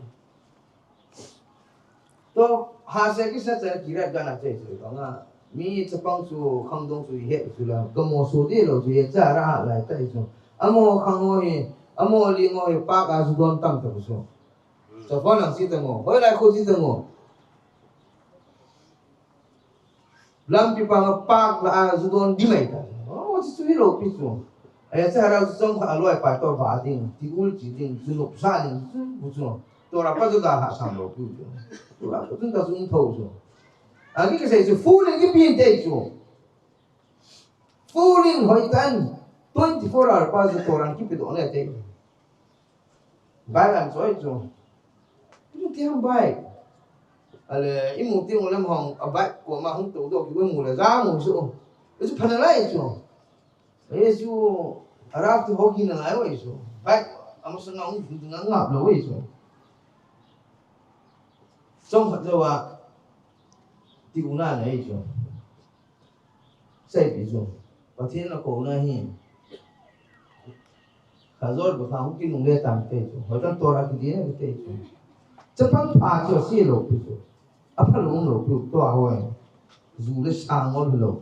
To, ha se ki sa cha ki rat gana che che ko nga. Mi chapang chu khangdong chu he chu la. Ka mo su de lo chu ye cha ra ha lai ta chu. Amo khang ho hi, amo li ngo hi pa ka su don tang ta chu. Cha phone ang si ta ngo. Hoilai khu si ta ngo. Lampi panga pak la a ju don di mai ta. Oh, chu chu hi lo pi chu. Aya cha ra chu chong kha aloi pa to ba ding, ti ul chi ding, chu nop sa ding, chu bu chu. Torah pa chu da ha sam lo pi chu. Torah pa chu da chu tho chu. A ki ka sei chu full in ki pin te chu. Full in hoitan twenty-four hour pa chu Torah ki pe do ne te. Bike an choi chu. Imu ti ham bike. Ale, imu ti ngolem hong, a bike ko ma hung to do ki mu le ja mu chu. Isu phana lai chu. Isu arap ti ho ki na lai oi chu. Bike, amu sa nga hung nga ngap lo oi chu. Chong khat lo wa. Ti una na oi chu. Seipi chu, Pathen a kouna hi. Khajol Pathen hung kinungle tam te chu. Hoitan Torah kidin te chu. Chapang pha chu si lo pi chu. Apha lo um lo pi tua hoi. Ju le sang ngol lo.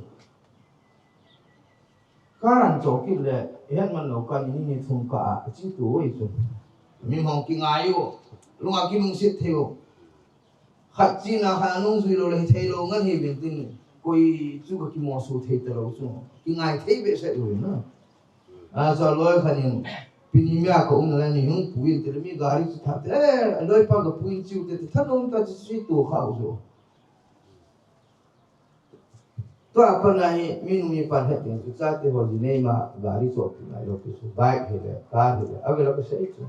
Karan cho kit le, het man lo ka ni ni thum ka a chi tu hoi chu. Mi hong kingai u. Lunga kinungsit thei u. Khat china khat anung jui lo le thei lo ngan hi vin tin koi chu ka kimoso thei ta lo chu. Kingai thei be se lo na. A cha loi khan in pini mi a ka um na ni hung puin te mi gari chu tha te. A loi pa ka puin chiu te te than um ta chi chi tu kha u chu. Tua pa na hi mi nu mi pa het ding chu cha te ho ji nei ma gari chu pi nai lo pi chu bike he le car he le a ve lo ka sei chu.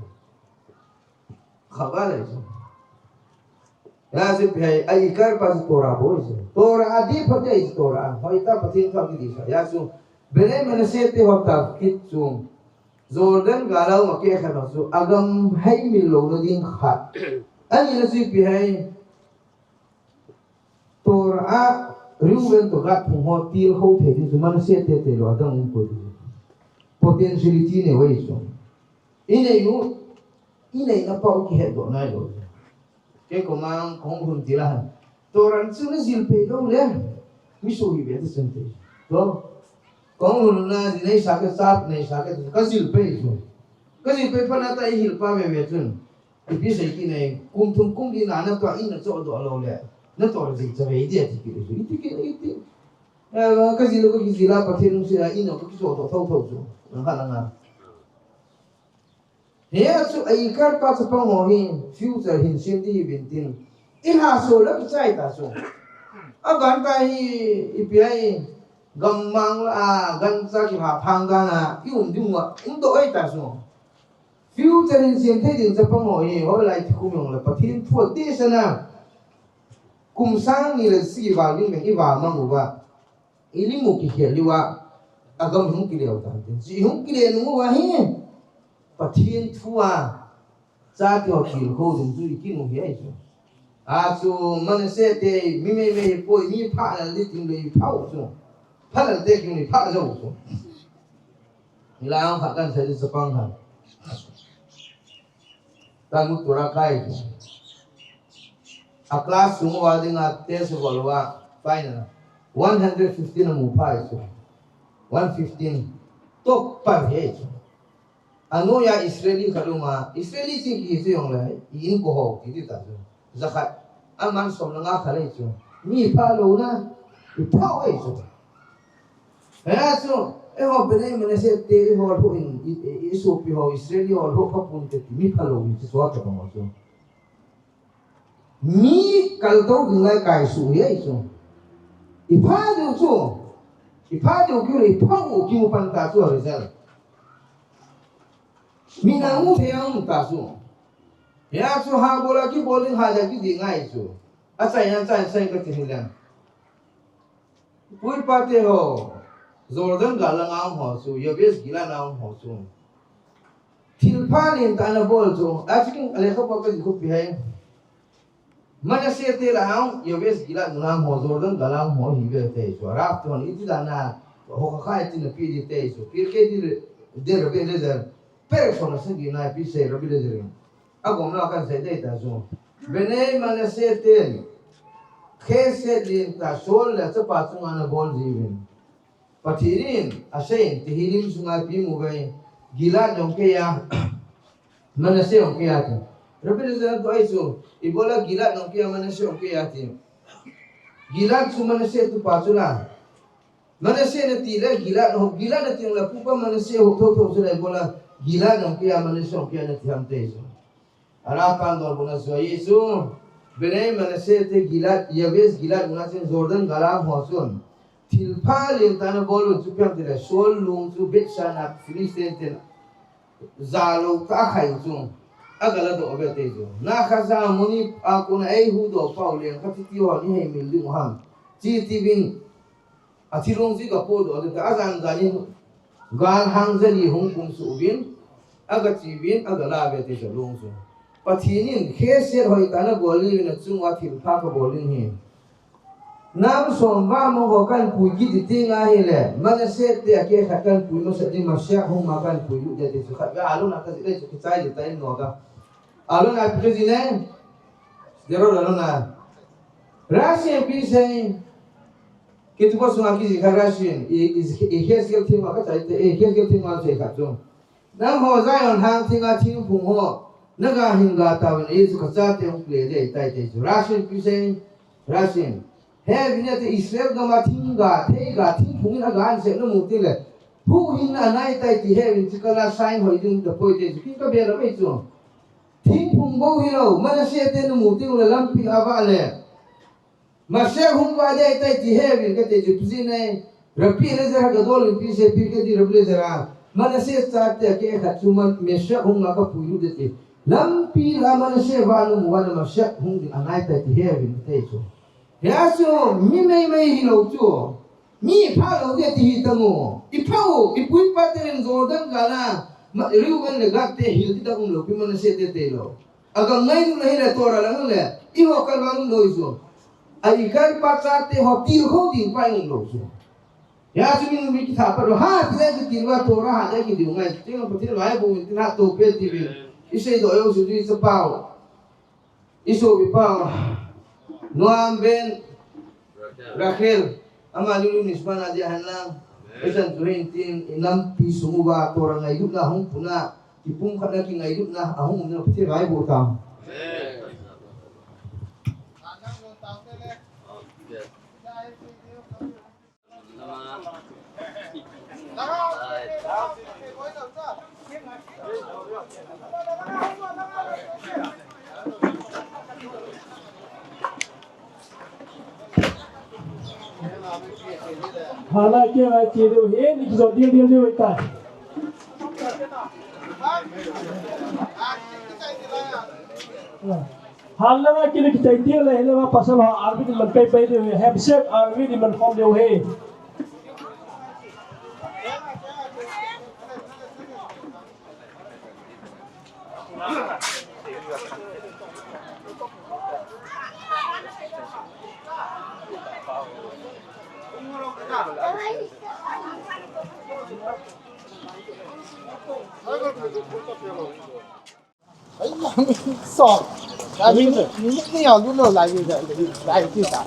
Kha va le chu. Ya chu pi hai, a ikar pa chu Torah boi chu. Torah a di pha te chu Torah. Hoi ta Pathen ka ki di sa. Ya chu Bnei Menashe te ho ta kit chu. Jordan galau ma ke kha na chu. Agam hai mil lo na ding kha. Ani na chu pi hai. Torah a Reuben to Gad phung ho til ho thei ding chu Manasseh te te lo adang um ko ding. Potentiality nei u ahi chu. I nei u, i neina pa u kihet doh nai lo. Kei komang kong hun til a han. Torah chu na jil pei lo le. Mi su hi ve ta chen te. To. Kong hun na ji nei sa ke sap nei sa ke ka jil pei chu. Ka jil pei pa na ta i hil pa ve ve chun. Ipi sei kit nei, kum thum kum li na, na tua in na choh doh lou le, na tua jil chavei dia ti kit le, iti kit, iti. Eh, ka jil lou, ka kijil a, Pathen lungset a, in a ka kichoh doh thotho chu. Nang kha nang a. Hia chu a ikar pa chapang ho hi, future hin sem di hi vin tin. I lhaso le kichai ta chu. Aban ta hi, ipi ai, Gammang la a, gancha kipha phang dan a, i um ding uva, um doh ei ta chu. Future in sem thei ding chapang ho hi, hoilai thi khum jong le, Pathen thu a tisa na. Kum sang ni le sagi val ding beng i val mang uva. I lim u kikhel uva. A gam hung kile u tan tin. Chi hung kile nung uva hi. Pathen thu a. Chate ho tilkhou ding chu i kin u hi ahi chu. A chu Manasseh te mi mei mei poi, mi pha na li ting le i pha u chu. Pha na te kin i pha jo u chu. Ni la ang khat kan sai chapang khat. Talmud Torah kai chu. A class sung uva dinga test bol uva final. One hundred fifteen a mu phai chu. One fifteen. Topper hi chu. Anoiya Israeli khat um a, Israeli chi kihi chu jong le, i inko ho kiti ta chu. Jakhat, aman som le nga khat ahi chu. Mi pha lou na, i pha u ahi chu. Hia chu, eiho Bnei Manasseh te eiho lhu in, i, i, i sopi ho, Israeli ho lhu pha pun te ti mi pha lou in chu tua tabang chu. Mi kaltou ding lai kaisuh hi ahi chu. I pha diu chu. I pha diu kiu le i pha u kimu pan ta chu a result. Mi na mu thei a um ta chu. Hia chu ha bol a kibol ding ha ja kiding ahi chu. A chai a chai chai ka ti hi leng. Pu pa te ho, Jordan gal langa um ho chu, Yabes Gilead a um ho chu. Thilpha lentah ana bol chu, a chikin a lekhabu a ka jih khopi hai. Manasseh te lah a um, Yabes Gilead mun a um ho, Jordan gal a um ho hi ve te chu. Arab te hon iti dan a, ho kha kha iti na pi di te chu. Pirkei Rabbi Eliezer, perek som le sagi na pi sei Rabbi Eliezer in. A gom lou a kan sei dei ta chu. Bnei Manasseh ten, Chesed lentah Shaul le chapa chunga ana bol jiuvin. Pathen in, asei in, Tehillim sunga ipi mu uve, Gilead jong keiya, Manasseh jong keiya ti. Rabbi Eliezer in tua ahi chu, ibola Gilead jong keiya, Manasseh jong keiya ti. Gilead chu Manasseh tupa chu la. Manasseh nati le Gilead ho, Gilead nati le pupa Manasseh ho thotho chu le ibola Gilead jong keiya Manasseh jong keiya nati ham ti chu. Ana pan dol buna chu ahi chu. Bnei Manasseh te Gilead, Yabes Gilead muna chun Jordan gal a um ho chun. Thilpha lentah ana bol un chu ipi ham ti le Shaul lung chu Bethshan a Philistine ten jalou tah a akhai u chu. Aga ladoh uve ti chu. Na kha ja muni a kona eihuhdoh pau leng kha titi ho ni hei mil ding u ham. Chi tiuvin. A thilong chu aga podoh ding ta, ajan jan in, gal hang jali hung kumsuh uvin, aga che uvin, aga la uve ti chu long chu. Pathen in, Chesed hoitah na bol uvin achunga thilpha kabol ding ahi. Nam som va mong ho kahin pui kit ding ahile, Manasseh te akeh khat kahin pui masat ding, Mashiach hung ma kahin pui lut ding ti chu khat ve alona kajih le chu kichai ding ta in no ka. Alona ipi kajih le, Dero alona. Rashi ipi sei, Ketubot sunga kijih kha Rashi in, i, i, Ezekiel theng a kachai te, Ezekiel theng a chai khat chu. Nangho Zion lhang thenga thingphung ho, naga hin ga tauvin, Jesu kachate hung kile ding ahitai ti chu. Rashi in ipi sei, Rashi in. He vin ate Israel gam a thing ga, thei ga, thingphung in aga ansep namu teng le. Huhhingna anaitai ti he vin chu kala sign hoi ding tapoi ti chu. Kin kabel a mai chu. Thingphung bou hilou, Manasseh te namu teng le lampi a vah le. Mashiach hung vah ding ahitai ti he vin kati chu pijin nei. Rabbi Eliezer Hagadol in ipi sei, Pirkei Rabbi Eliezer a. Manasseh chate akeh khat chu man Mashiach hung ma kapui lut ding ti. Lampi la Manasseh vah namu a le Mashiach hung ding anaitai ti he vin kati chu. Hia chu mi mei mei hilou chu. Mi pha lou ding ti hi tamu. I pha u, i pu i pa ten Jordan gal a, ma, Reuben le Gad te hil ti ta umlou, pi Manasseh te tilou. Agam ngailutna hile Torah lang le, eiho kalvang umlou chu. A i kalpa chate ho tilkhou ding pa umlou chu. Hia chu mi, mi kitha pa lou, ha, ti le kitil uva Torah ha le kiding ngai, ti le Pathen lai bu tin ha to pe ti ve. I seidoh u chu ti chapau. I sopi pa, Noam ben Rachel, ama lulu nisma na dia han lang. Amen. Isan tuhin tin, i nampi sung uva Torah ngailutna hung puna, kipumkhatna kingailutna ahung umna Pathen vaiboh tau. Amen. Hala ke va ke deu he ni ki jo dil dil deu ta. Hala na ke ni ki tai dil le he la pasal ha arbi ni man pai pai deu he. Hem sek arbi ni man khom deu he. Ai, ya, mi song. Ya, mi, mi, mi ya, lu lo, lai, lai, lai, lai, lai, lai, lai.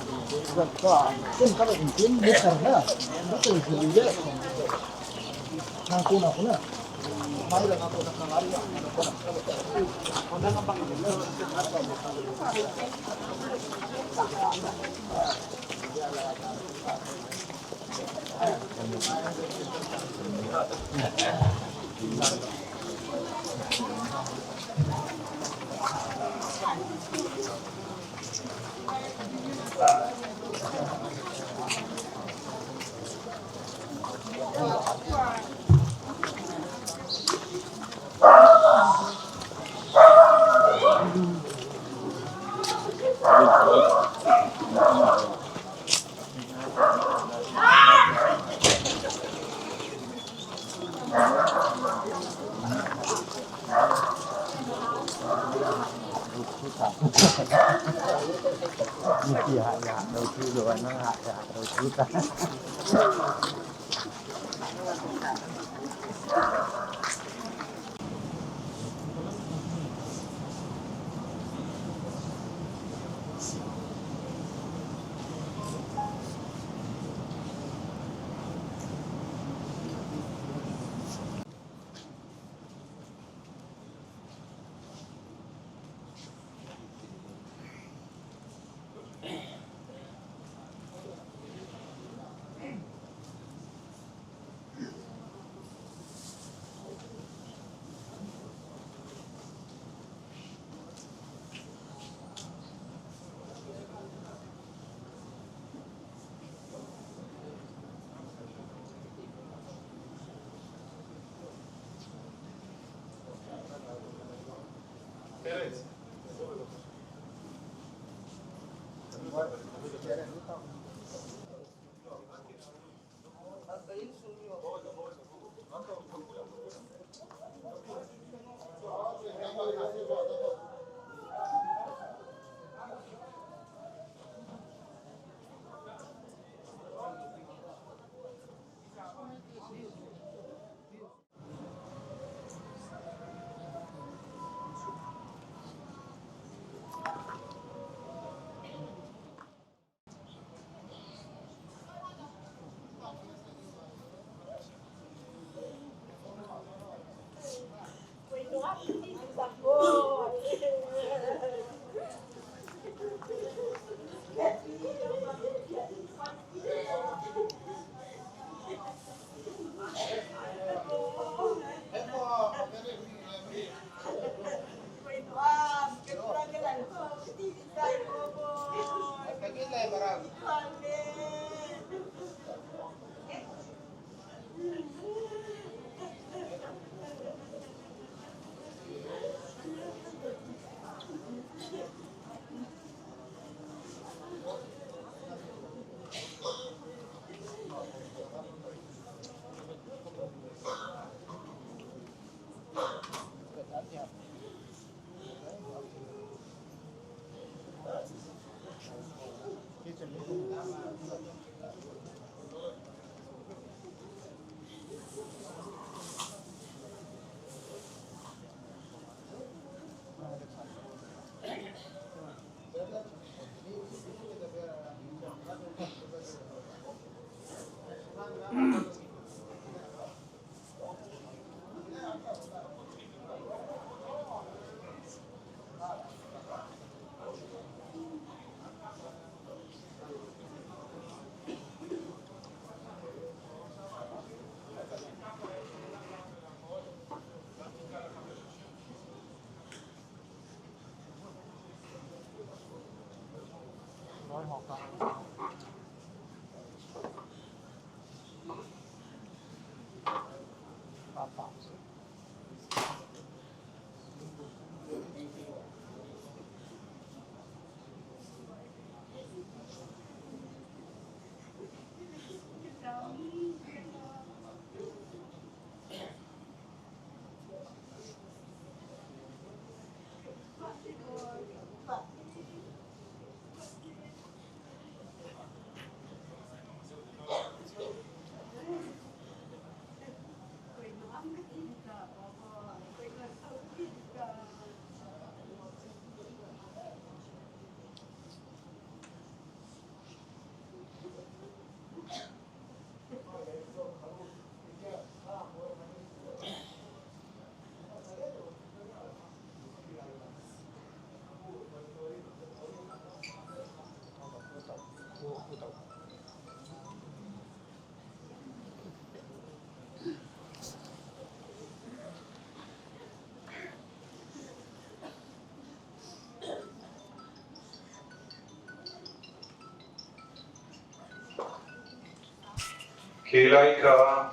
קהילה יקרה,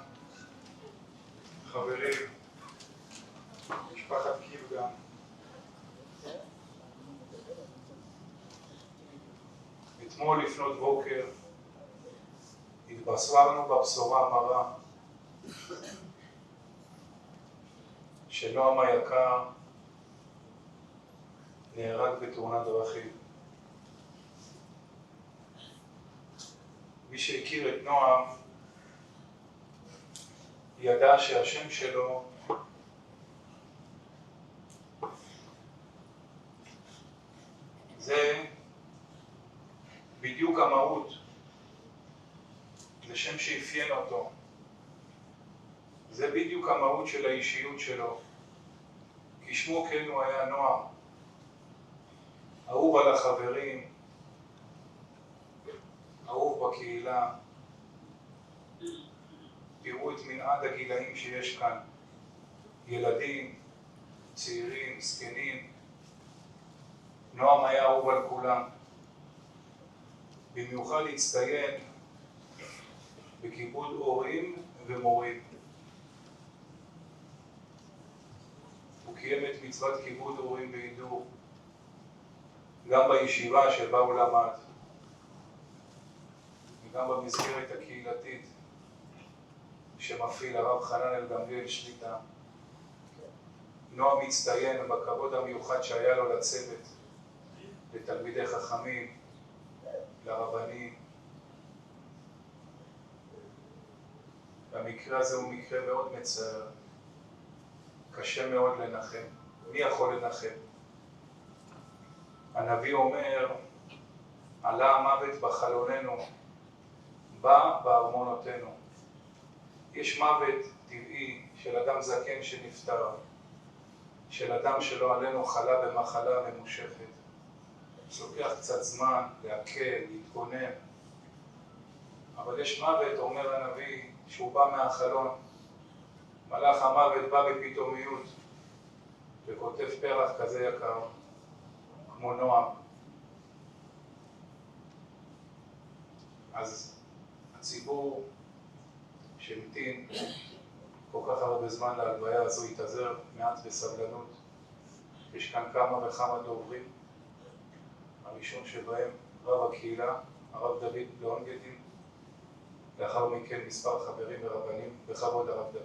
חברים, משפחת קיפגן, אתמול לפנות בוקר התבשרנו בבשורה המרה שנועם היקר נהרג בתאונת דרכים. מי שהכיר את נועם ידע שהשם שלו זה בדיוק המהות, זה שם שאפיין אותו, זה בדיוק המהות של האישיות שלו, כשמו כן הוא היה נועם, אהוב על החברים, אהוב בקהילה. תראו את מנעד הגילאים שיש כאן, ילדים, צעירים, זקנים. נועם היה אהוב על כולם. במיוחד הצטיין בכיבוד הורים ומורים. הוא קיים את מצוות כיבוד הורים והידור, גם בישיבה שבה הוא למד וגם במסגרת הקהילתית שמפעיל הרב חנן אל גמליאל שליט"א. נועם מצטיין בכבוד המיוחד שהיה לו לצוות, לתלמידי חכמים, לרבנים. והמקרה הזה הוא מקרה מאוד מצער, קשה מאוד לנחם. מי יכול לנחם? הנביא אומר, עלה המוות בחלוננו, בא בארמונותינו. יש מוות טבעי של אדם זקן שנפטר, של אדם שלא עלינו חלה במחלה ממושכת. לוקח קצת זמן להקל, להתכונן. אבל יש מוות, אומר הנביא, שהוא בא מהחלון. מלאך המוות בא בפתאומיות וקוטף פרח כזה יקר, כמו נועם. אז הציבור שהמתין כל כך הרבה זמן להלוויה הזו יתאזר מעט בסבלנות. יש כאן כמה וכמה דוברים. הראשון שבהם, רב הקהילה, הרב דוד לאונגטין, לאחר מכן מספר חברים ורבנים, בכבוד הרב דוד.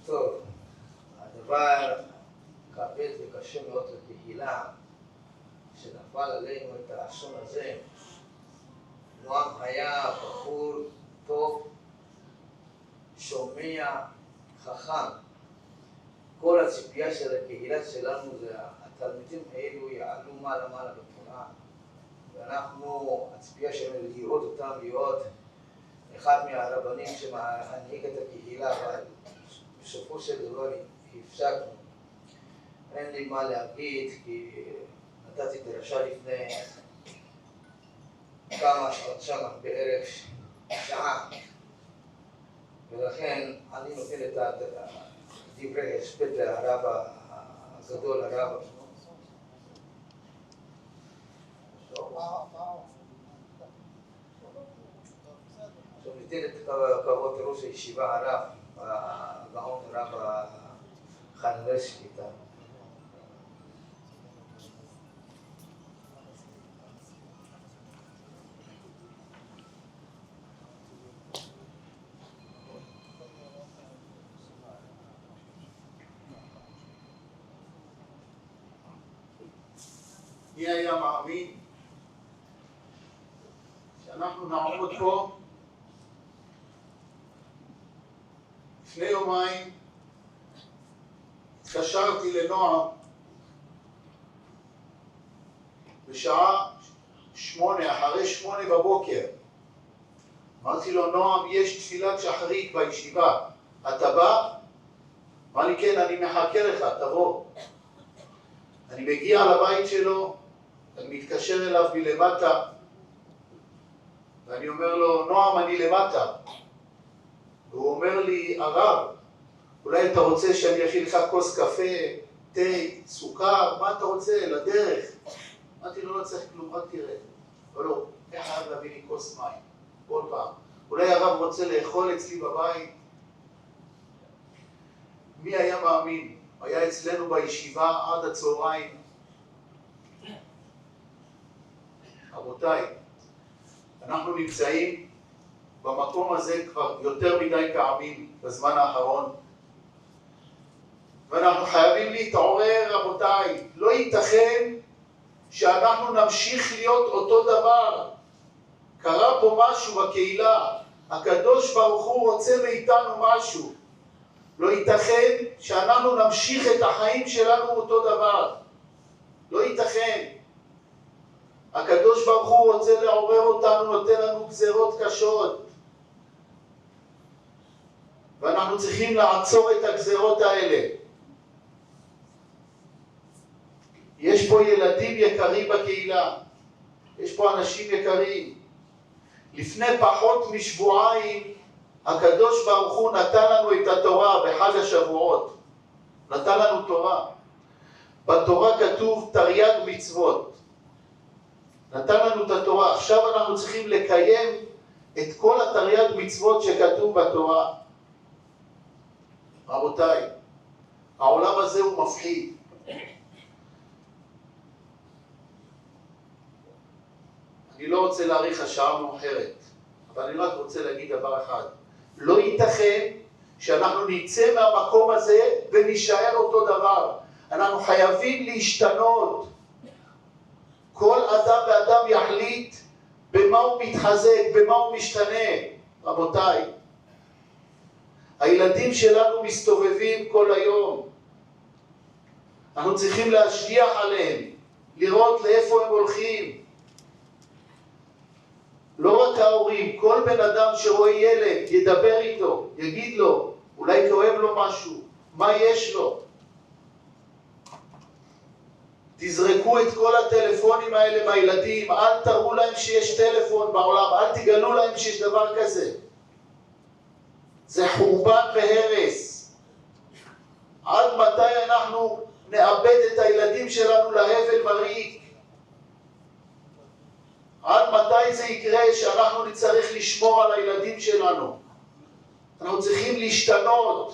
טוב, הדבר כבד וקשה מאוד לקהילה, שנפל עלינו את האסון הזה. נועם היה בחור טוב, שומע, חכם. כל הציפייה של הקהילה שלנו זה התלמידים האלו יעלו מעלה מעלה בתורה, ואנחנו, הציפייה שלנו לראות אותם להיות אחד מהרבנים שמנהיג את הקהילה, אבל בסופו של דבר הפסקנו. אין לי מה להגיד, כי נתתי דרשה לפני כמה שעות שם, בערך שעה, ולכן אני נותן את דברי ההספד לרב הגדול, הרב. עכשיו ניתן את הכבוד לראש הישיבה, הרב הגאון הרב חננאל שליט"א. מי היה מאמין שאנחנו נעמוד פה לפני יומיים? התקשרתי לנועם בשעה שמונה, אחרי שמונה בבוקר. אמרתי לו, נועם, יש תפילת שחרית בישיבה, אתה בא? אמר לי, כן, אני מחכה לך, תבוא. אני מגיע לבית שלו, אני מתקשר אליו מלמטה, ואני אומר לו, נועם, אני למטה. והוא אומר לי, הרב, אולי אתה רוצה שאני אכין לך כוס קפה, תה, סוכר, מה אתה רוצה לדרך? אמרתי לו, לא צריך כלום, רק תראה. לא, לא, איך חייב להביא לי כוס מים? כל פעם. אולי הרב רוצה לאכול אצלי בבית? מי היה מאמין? היה אצלנו בישיבה עד הצהריים. רבותיי, אנחנו נמצאים במקום הזה כבר יותר מדי פעמים בזמן האחרון, ואנחנו חייבים להתעורר, רבותיי. לא ייתכן שאנחנו נמשיך להיות אותו דבר. קרה פה משהו בקהילה, הקדוש ברוך הוא רוצה מאיתנו משהו. לא ייתכן שאנחנו נמשיך את החיים שלנו אותו דבר. לא ייתכן. הקדוש ברוך הוא רוצה לעורר אותנו, נותן לנו גזרות קשות. ואנחנו צריכים לעצור את הגזרות האלה. יש פה ילדים יקרים בקהילה, יש פה אנשים יקרים. לפני פחות משבועיים הקדוש ברוך הוא נתן לנו את התורה בחג השבועות. נתן לנו תורה. בתורה כתוב תרי"ג מצוות. נתן לנו את התורה. עכשיו אנחנו צריכים לקיים את כל התרי"ג מצוות שכתוב בתורה. רבותיי, העולם הזה הוא מפחיד. אני לא רוצה להאריך, השעה מאוחרת, אבל אני רק רוצה להגיד דבר אחד. לא ייתכן שאנחנו נצא מהמקום הזה ונישאר אותו דבר. אנחנו חייבים להשתנות. כל אדם ואדם יחליט במה הוא מתחזק, במה הוא משתנה. רבותיי, הילדים שלנו מסתובבים כל היום. אנחנו צריכים להשגיח עליהם, לראות לאיפה הם הולכים. לא רק ההורים, כל בן אדם שרואה ילד ידבר איתו, יגיד לו, אולי כואב לו משהו, מה יש לו. תזרקו את כל הטלפונים האלה מהילדים, אל תראו להם שיש טלפון בעולם, אל תגלו להם שיש דבר כזה. זה חורבן והרס. עד מתי אנחנו נאבד את הילדים שלנו להבל וריק? עד מתי זה יקרה שאנחנו נצטרך לשמור על הילדים שלנו? אנחנו צריכים להשתנות.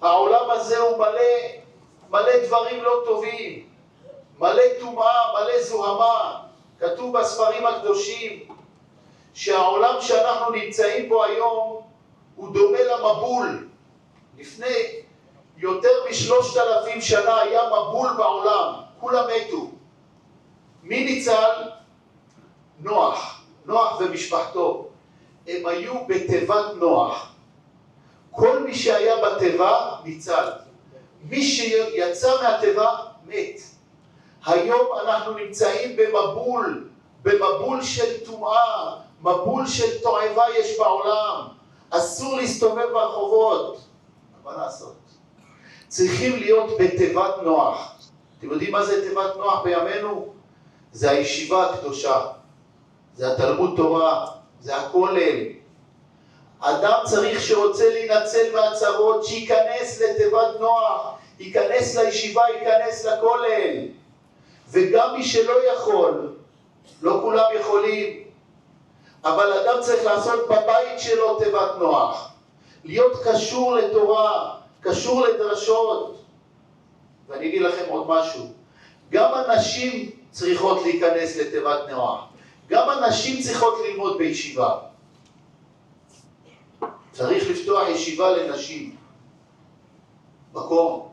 העולם הזה הוא מלא, מלא דברים לא טובים, מלא טומאה, מלא זוהמה. כתוב בספרים הקדושים שהעולם שאנחנו נמצאים בו היום הוא דומה למבול. לפני יותר משלושת אלפים שנה היה מבול בעולם, כולם מתו. מי ניצל? נוח, נוח ומשפחתו. הם היו בתיבת נוח. כל מי שהיה בתיבה ניצל. מי שיצא מהתיבה מת. היום אנחנו נמצאים במבול, במבול של טומאה, מבול של תועבה יש בעולם. אסור להסתובב ברחובות. מה לעשות? צריכים להיות בתיבת נוח. אתם יודעים מה זה תיבת נוח בימינו? זה הישיבה הקדושה, זה התלמוד תורה, זה הכולל. אדם צריך שרוצה להינצל מהצרות, שייכנס לתיבת נוח, ייכנס לישיבה, ייכנס לכולל. וגם מי שלא יכול, לא כולם יכולים, אבל אדם צריך לעשות בבית שלו תיבת נוח, להיות קשור לתורה, קשור לדרשות. ואני אגיד לכם עוד משהו, גם הנשים צריכות להיכנס לתיבת נוח, גם הנשים צריכות ללמוד בישיבה. צריך לפתוח ישיבה לנשים, מקום.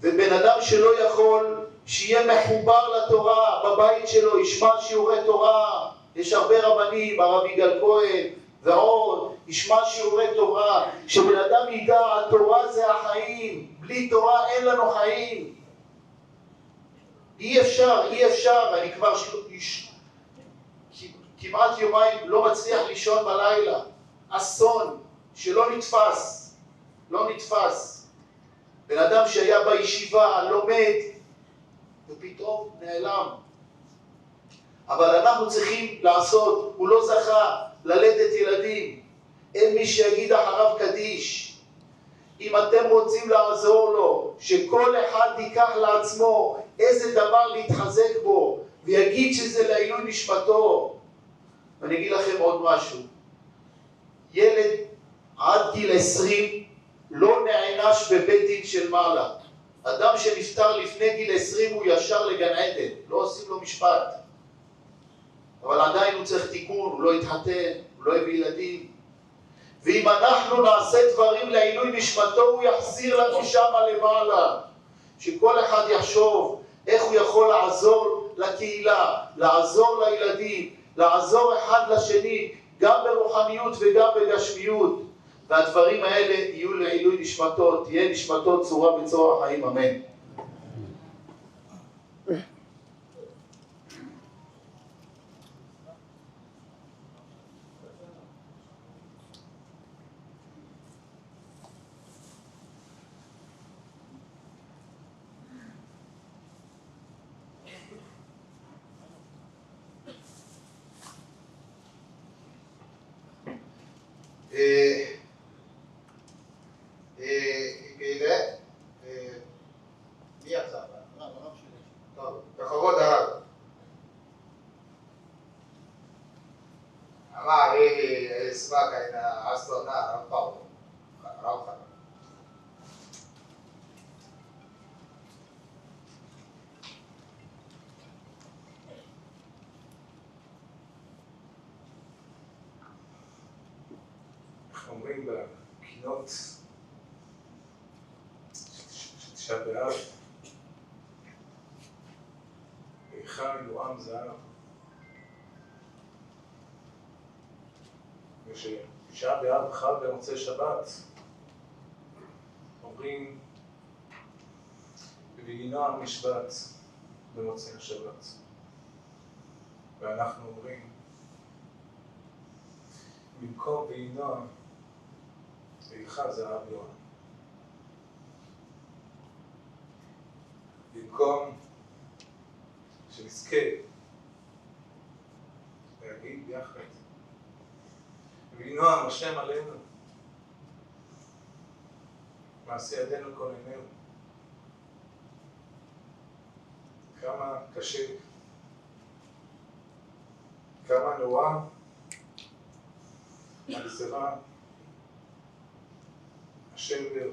ובן אדם שלא יכול, שיהיה מחובר לתורה בבית שלו, ישמע שיעורי תורה. יש הרבה רבנים, הרב יגאל כהן ועוד, ישמע שיעורי תורה. שבן אדם ידע, התורה זה החיים, בלי תורה אין לנו חיים. אי אפשר, אי אפשר. אני כבר ש... ש... כמעט יומיים לא מצליח לישון בלילה. אסון שלא נתפס, לא נתפס. בן אדם שהיה בישיבה, לומד, ופתאום נעלם. אבל אנחנו צריכים לעשות, הוא לא זכה ללדת ילדים, אין מי שיגיד אחריו קדיש. אם אתם רוצים לעזור לו, שכל אחד ייקח לעצמו איזה דבר להתחזק בו, ויגיד שזה לעילוי נשמתו. ואני אגיד לכם עוד משהו. ילד עד גיל עשרים לא נענש בבית דין של מעלה. אדם שנפטר לפני גיל עשרים הוא ישר לגן עדן, לא עושים לו משפט. אבל עדיין הוא צריך תיקון, הוא לא התחתן, הוא לא הביא ילדים. ואם אנחנו נעשה דברים לעילוי נשמתו, הוא יחזיר לנו שמה למעלה. שכל אחד יחשוב איך הוא יכול לעזור לקהילה, לעזור לילדים, לעזור אחד לשני, גם ברוחניות וגם בגשמיות. והדברים האלה יהיו לעילוי נשמתו, תהיה נשמתו צרורה בצרור החיים, אמן. אה, אה, אה, אה, מי עכשיו? טוב, בכבוד הרב. אמר, אה, אה, אשמח, אה, אסטרונאוט, הרב פאולו. הרב חנן. איך אומרים בקינות של תשעה באב, היכל נועם זהב. ושתשעה באב חל במוצאי שבת, אומרים, ויהי נועם נשבת במוצאי השבת. ואנחנו אומרים, במקום ויהי נועם, ויהי חל זהב נועם. במקום שנזכה להגיד יחד, ויהי נועם השם עלינו, מעשה ידינו כוננהו. כמה קשה, כמה נורא הגזרה, השבר,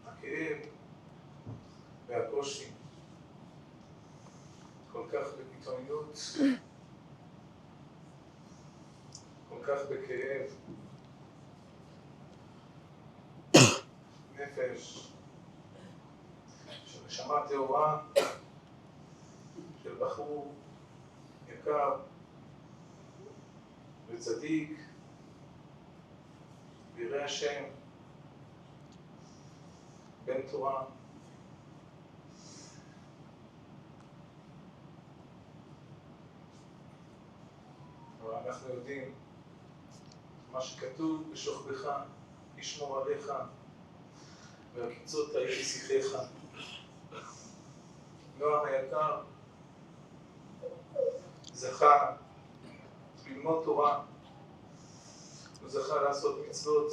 הכאב והקושי, כל כך בקיצוניות, כל כך בכאב נפש, של נשמה טהורה, של בחור יקר וצדיק, וירא השם, בן תורה. אבל אנחנו יודעים מה שכתוב, בשוכבך ישמור עליך, ועקיצות תהיו שיחך. נועם היקר זכה ללמוד תורה, הוא זכה לעשות מצוות,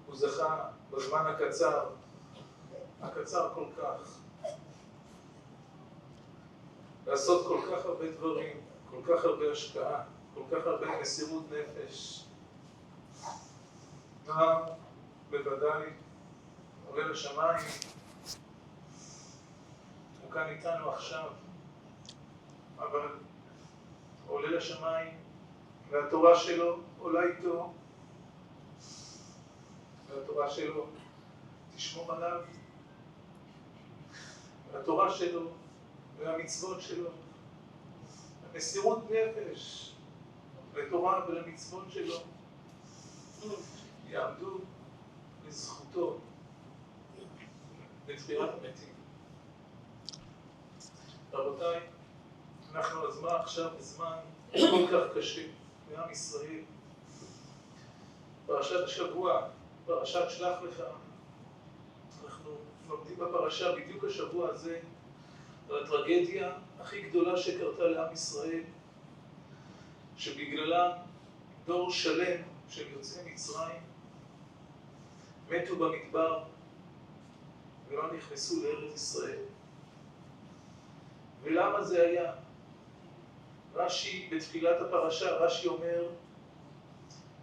הוא זכה בזמן הקצר, הקצר כל כך, לעשות כל כך הרבה דברים, כל כך הרבה השקעה, כל כך הרבה מסירות נפש. נועם בוודאי עולה לשמיים, הוא כאן איתנו עכשיו, אבל עולה לשמיים, והתורה שלו עולה איתו, והתורה שלו תשמור עליו, והתורה שלו והמצוות שלו, המסירות נפש לתורה ולמצוות שלו, יעמדו לזכותו בתחיית המתים. רבותיי, אנחנו הזמן עכשיו בזמן כל כך קשה לעם ישראל. פרשת השבוע, פרשת שלח לך, אנחנו לומדים בפרשה בדיוק השבוע הזה על הטרגדיה הכי גדולה שקרתה לעם ישראל, שבגללה דור שלם של יוצאי מצרים מתו במדבר ולא נכנסו לארץ ישראל. ולמה זה היה? רש"י, בתחילת הפרשה, רש"י אומר,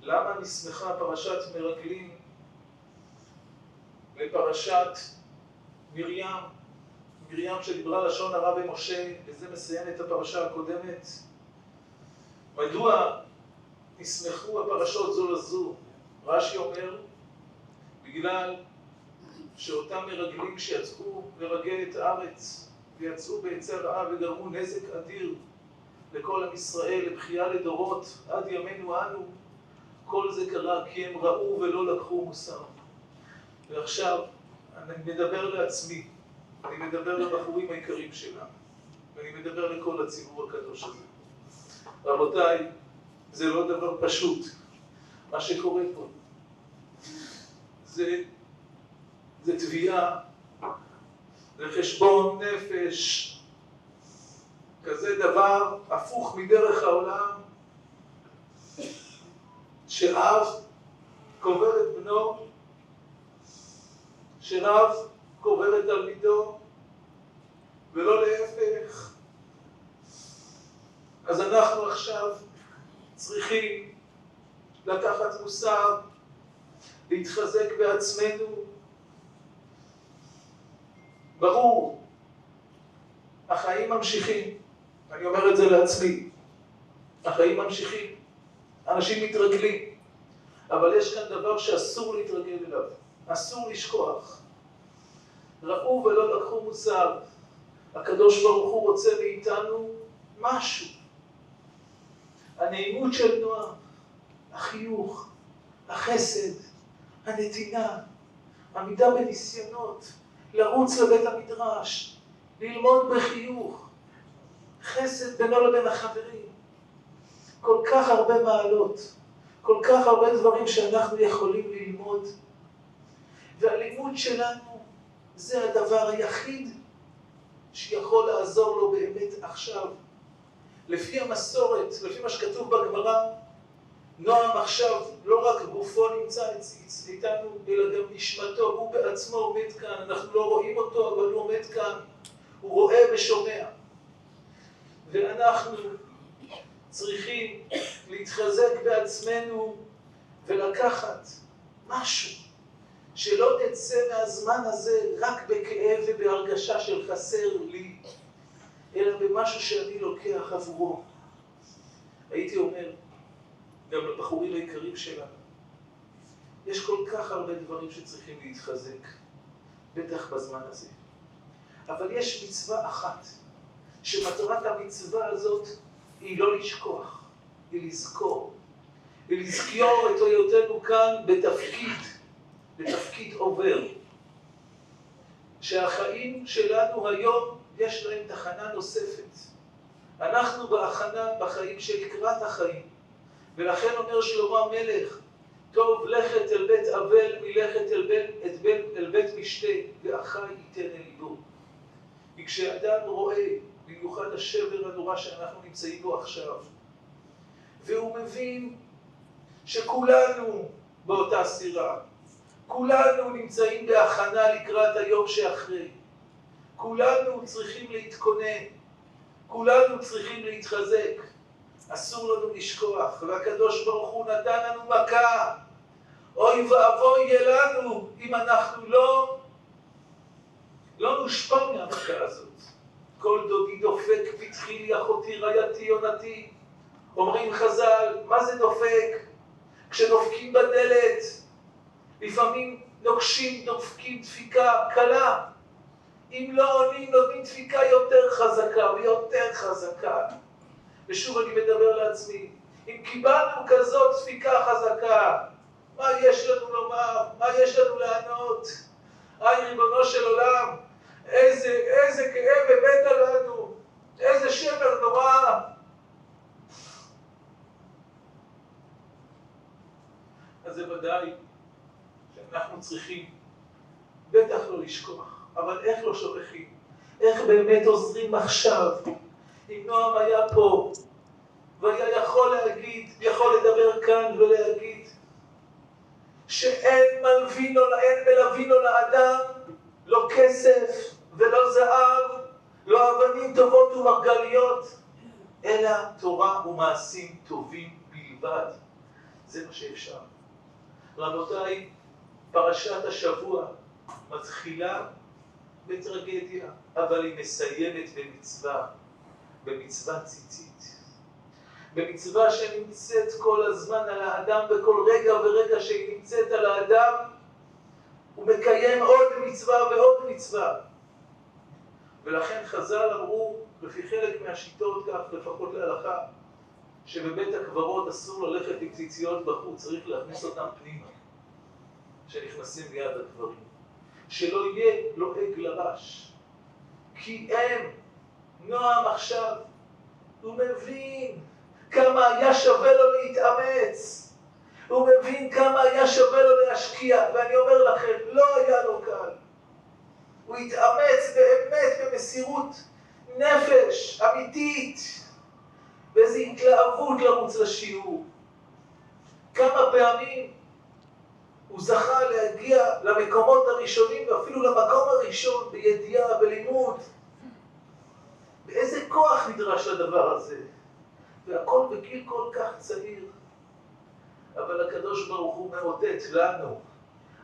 למה נסמכה פרשת מרגלים לפרשת מרים, מרים שדיברה לשון הרע במשה, וזה מסיים את הפרשה הקודמת. מדוע נסמכו הפרשות זו לזו? רש"י אומר, בגלל שאותם מרגלים שיצאו לרגל את הארץ, ויצאו בעצה רעה וגרמו נזק אדיר לכל עם ישראל, לבכייה לדורות, עד ימינו אנו, כל זה קרה כי הם ראו ולא לקחו מוסר. ועכשיו, אני מדבר לעצמי, אני מדבר לבחורים היקרים שלנו, ואני מדבר לכל הציבור הקדוש הזה. רבותיי, זה לא דבר פשוט, מה שקורה פה. זה, זה תביעה, זה חשבון נפש, כזה דבר הפוך מדרך העולם, שאב קובר את בנו, שרב קובר את תלמידו, ולא להפך. אז אנחנו עכשיו צריכים לקחת מוסר, להתחזק בעצמנו. ברור, החיים ממשיכים, אני אומר את זה לעצמי, החיים ממשיכים, אנשים מתרגלים, אבל יש כאן דבר שאסור להתרגל אליו, אסור לשכוח. ראו ולא לקחו מוסר. הקדוש ברוך הוא רוצה מאיתנו משהו. הנעימות של נועם, החיוך, החסד, הנתינה, עמידה בניסיונות, לרוץ לבית המדרש, ללמוד בחיוך, חסד בינו לבין החברים. כל כך הרבה מעלות, כל כך הרבה דברים שאנחנו יכולים ללמוד. והלימוד שלנו זה הדבר היחיד שיכול לעזור לו באמת עכשיו. לפי המסורת, לפי מה שכתוב בגמרא, נועם עכשיו לא רק גופו נמצא איתנו, אלא גם נשמתו, הוא בעצמו עומד כאן, אנחנו לא רואים אותו, אבל הוא עומד כאן, הוא רואה ושומע. ואנחנו צריכים להתחזק בעצמנו ולקחת משהו, שלא נצא מהזמן הזה רק בכאב ובהרגשה של חסר לי, אלא במשהו שאני לוקח עבורו. הייתי אומר, גם לבחורים היקרים שלנו, יש כל כך הרבה דברים שצריכים להתחזק, בטח בזמן הזה. אבל יש מצווה אחת, שמטרת המצווה הזאת היא לא לשכוח, היא לזכור. היא לזכור את היותנו כאן בתפקיד, בתפקיד עובר. שהחיים שלנו היום יש להם תחנה נוספת. אנחנו בהכנה, בחיים שלקראת החיים. ולכן אומר שלמה המלך, טוב לכת אל בית אבל מלכת אל בית, אל בית, אל בית משתה, ואחי יתן אל ליבו. כי כשאדם רואה, במיוחד השבר הנורא שאנחנו נמצאים בו עכשיו, והוא מבין שכולנו באותה סירה, כולנו נמצאים בהכנה לקראת היום שאחרי, כולנו צריכים להתכונן, כולנו צריכים להתחזק. אסור לנו לשכוח, והקדוש ברוך הוא נתן לנו מכה. אוי ואבוי יהיה לנו אם אנחנו לא, לא נושפע מהמכה הזאת. כל דודי דופק פתחי לי אחותי רעייתי יונתי. אומרים חז"ל, מה זה דופק? כשדופקים בדלת, לפעמים נוקשים, דופקים דפיקה קלה. אם לא עונים, נותנים דפיקה יותר חזקה ויותר חזקה. ושוב אני מדבר לעצמי, אם קיבלנו כזאת דפיקה חזקה, מה יש לנו לומר? מה יש לנו לענות? איי, ריבונו של עולם, איזה, איזה כאב הבאת לנו, איזה שבר נורא. אז זה ודאי שאנחנו צריכים בטח לא לשכוח, אבל איך לא שוכחים? איך באמת עוזרים עכשיו? אם נועם היה פה, והיה יכול להגיד, יכול לדבר כאן ולהגיד, שאין מלווין לו, אין מלווין לו לאדם, לא כסף ולא זהב, לא אבנים טובות ומרגליות, אלא תורה ומעשים טובים בלבד. זה מה שאפשר. רבותיי, פרשת השבוע מתחילה בטרגדיה, אבל היא מסיימת במצווה, במצוה ציצית. במצווה שנמצאת כל הזמן על האדם בכל רגע ורגע שהיא נמצאת על האדם, הוא מקיים עוד מצווה ועוד מצווה. ולכן חז"ל אמרו, לפי חלק מהשיטות, כך לפחות להלכה, שבבית הקברות אסור ללכת עם ציציות בחוץ, צריך להכניס אותן פנימה, שנכנסים ליד הקברים. שלא יהיה לועג לרש. כי הם, נועם עכשיו, הוא מבין כמה היה שווה לו להתאמץ. הוא מבין כמה היה שווה לו להשקיע, ואני אומר לכם, לא היה לו קל. הוא התאמץ באמת במסירות נפש אמיתית, באיזו התלהבות לרוץ לשיעור. כמה פעמים הוא זכה להגיע למקומות הראשונים, ואפילו למקום הראשון, בידיעה, בלימוד. באיזה כוח נדרש לדבר הזה? והכל בגיל כל כך צעיר. אבל הקדוש ברוך הוא מאותת לנו,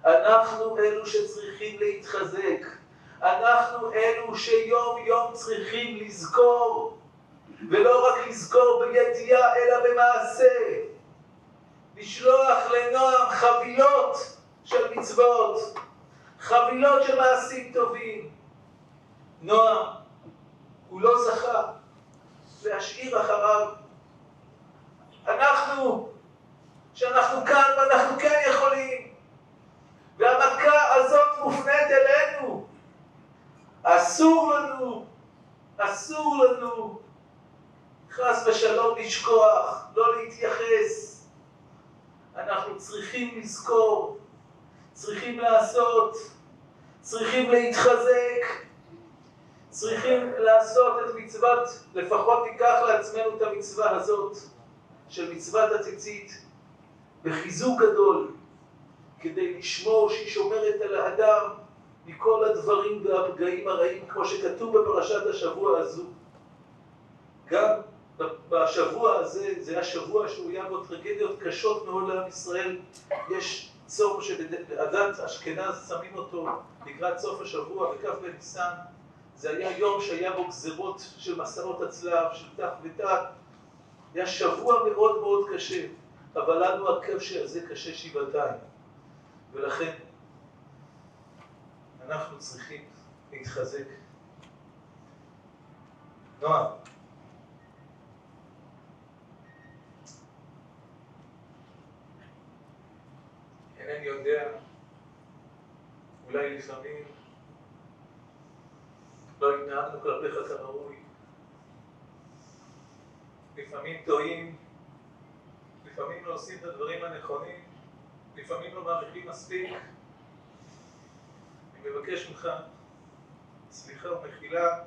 אנחנו אלו שצריכים להתחזק, אנחנו אלו שיום יום צריכים לזכור, ולא רק לזכור בידיעה אלא במעשה, לשלוח לנועם חבילות של מצוות, חבילות של מעשים טובים. נועם, הוא לא זכה להשאיר אחריו. אנחנו, שאנחנו כאן ואנחנו כן יכולים, והמכה הזאת מופנית אלינו, אסור לנו, אסור לנו חס ושלום לשכוח, לא להתייחס. אנחנו צריכים לזכור, צריכים לעשות, צריכים להתחזק, צריכים לעשות את מצוות, לפחות ניקח לעצמנו את המצווה הזאת, של מצוות הציצית, בחיזוק גדול, כדי לשמור שהיא שומרת על האדם מכל הדברים והפגעים הרעים, כמו שכתוב בפרשת השבוע הזו. גם בשבוע הזה, זה השבוע שהיה בו טרגדיות קשות מאוד לעם ישראל. יש צום שבעדת אשכנז שמים אותו לקראת סוף השבוע, בכ' בניסן. זה היה יום שהיה בו גזרות של מסעות הצלב, של ת"ח ות"ט. היה שבוע מאוד מאוד קשה, אבל לנו הקשה הזה קשה שבעתיים. ולכן אנחנו צריכים להתחזק. נועם. אינני יודע, אולי לפעמים לא התנהגנו כלפיך כראוי. לפעמים טועים, לפעמים לא עושים את הדברים הנכונים, לפעמים לא מאריכים מספיק. אני מבקש ממך סליחה ומחילה,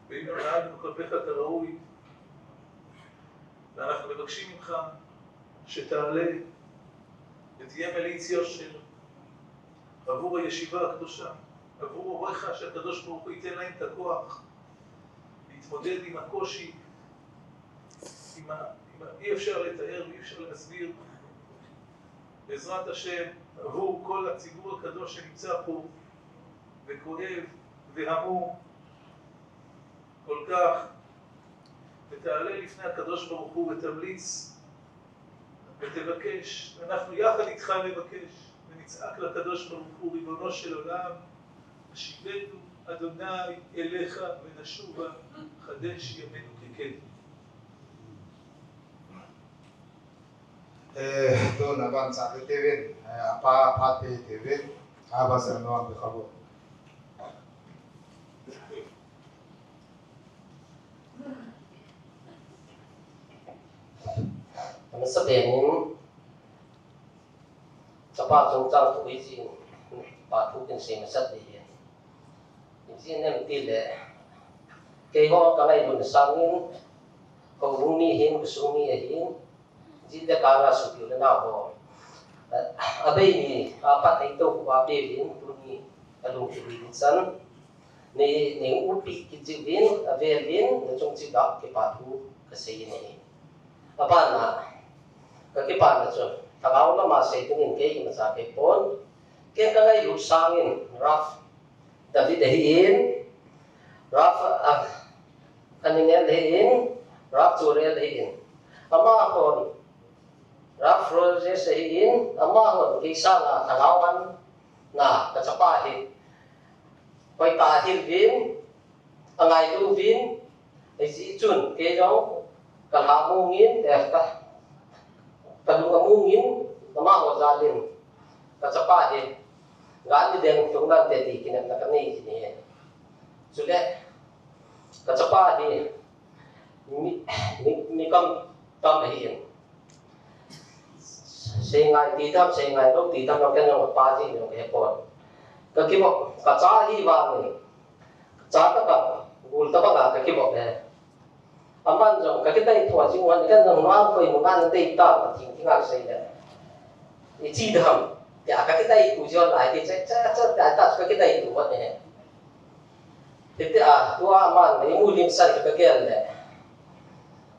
ואם לא נהגנו כלפיך כראוי, ואנחנו מבקשים ממך שתעלה ותהיה מליץ יושר עבור הישיבה הקדושה, עבור אורך שהקדוש ברוך הוא ייתן להם את הכוח להתמודד עם הקושי, עם ה... עם ה... אי אפשר לתאר ואי אפשר להסביר. בעזרת השם, עבור כל הציבור הקדוש שנמצא פה וכואב והמום כל כך, ותעלה לפני הקדוש ברוך הוא ותמליץ ותבקש, אנחנו יחד איתך נבקש ונצעק לקדוש ברוך הוא, ריבונו של עולם, השיבנו אדוני אליך ונשובה, חדש ימינו כקדם. אה, טוב, נבן צעקת תבן, אה, הפעם פת תבן, אבא זה נועם בכבוד. Amasapen in, chapa chungchang thu hi jin, pa thu kin sei masat ding ahi. Ijeh inem itile, keiho ka ngailutna sangin, houbung mi hin, khosung mi ahin, jin le kanga sopi u le nao ho. Abei ni apat ei tou khu ape vin, tuni alung ki vin san. Ni, ni upi ki chi vin, ave vin, na chung chi dap ki pa thu ka sei ni. Apa na, ka ki pa na chu, thagau lama sei tu nin kei ma sa kei pon. Kei ka ngai lu sangin, Raf, David ahin, Raf, ah, Aningel ahin, Raf Churel ahin. Ama hon, Raf Roses ahin, ama hon, kei sanga thagau an, na, ka chapa hi. Hoi ta hil vin, angai lu vin, ei ji chun, kei jong, ka la mungin, eh, ka, ka lu mungin, ama ho jalin, ka chapa hi. Gani deng tung nan te ti kinep na ka nei ji ni. Chule, ka chapa hi, mi, mi, mi kam, kam ahin. Sei ngai ti tham, sei ngai lo ti tham, lo ken jong pa ji jong he pon. Ka ki mo, ka cha hi vangin. Cha ta bang, gul ta bang a ka ki mo he. Aman jong ka ki dai thua ji wan, ken jong nuam koi mu ban dai ta, ma ting ting a sei le. I chi tham, ya ka ki dai tu ji wan ai ti che, che, che, ta, ta ka ki dai tu wan he. Hiti a, tua aman, i mu lim sai ka gel le.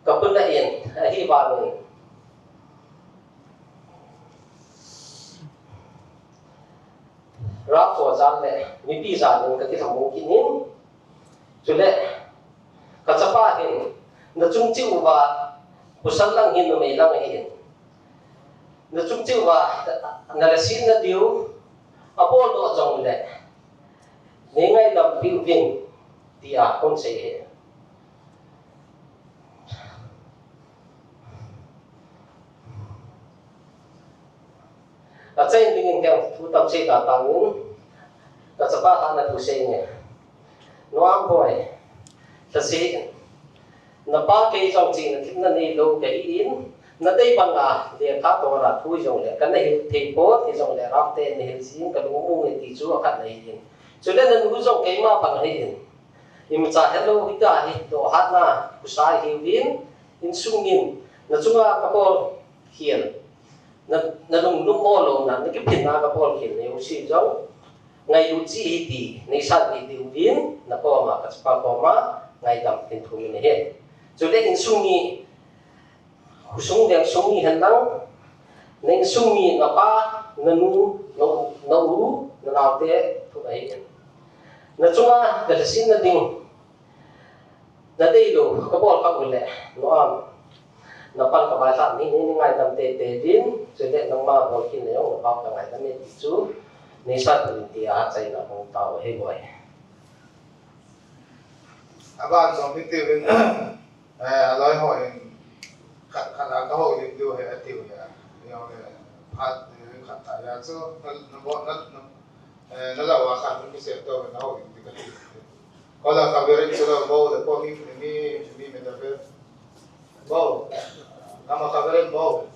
Ka pun na in, ahi vangin. Rap fo jan le, mipi jan in ka kithamu kit in. Chule, ka chapa hin, na chung cheh uva, pasal lang hin, numei lang hin. Na chung cheh uva, na lhasetna diu, abol doh jong le. Nei ngaidam peh uvin, tia kon sei e. Achaina dingin kei thu tam sei ta tang in, ka chapa khat na thu sei nge. Nuam boi, lhase in. Na pa kei jong chihna themna neilou kahi in, na dei banga lekha tol'a thu jong le, kana hil thei pon, hijong le Rap te na hil jin, ka lung amu nge ti chu akhat na hi in. Chule nanu jong keima bang hi in. Imacha helou hita hi, dohhatna, khosah hi uvin, insung in, na chunga ka bol khel. Na, na lunglut mo louna, na kiphinna ka bol khel, na u si jong. Ngailut cheh hi ti, nei san hi ti uvin, na koma, ka chapa koma, ngaidam hin thum in ahi. Chule insung mi, khosung veng sung mi hen lang, na insung mi, na pa, na nu, na, na u, na naote, thu ahi in. Na chunga, na lhasetna ding, na deilou, ka bol kha uleh, nuam. Na pan ka vailhah ni, ni, ni ngaidam teitei din, chule nangma bol kit na jong, na pa ka ngaidam e ti chu, nei san uvin tia achaina hung tao ahi boi. Aban jong hiti uvin, eh, aloi ho in, khat, khat a ka houlim diu ahi, atiu ahi, atiu ahi, phat, eh, khat ta ahi chu, na, na, na, na, eh, na lau a khat, na kisei to, na houlim diu ka ti. Kola khaverin chula bo le po mi mi mi mi da ve. Bo. Nama khaverin bo.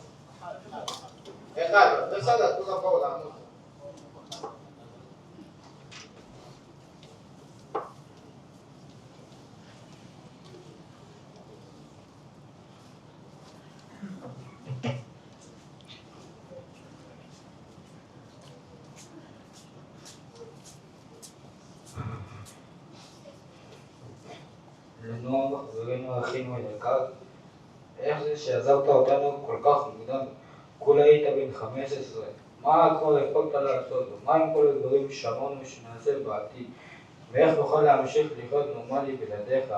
E ka, da sa da kula bo la mu. Lanu, Lanu, Lanu, Lanu, Lanu, איך זה שעזבת אותנו כל כך מוקדם? כולה היית בן חמש עשרה. מה כבר הספקת לעשות? ומה עם כל הדברים שאמרנו שנעשה בעתיד? ואיך נוכל להמשיך לחיות נורמלי בלעדיך?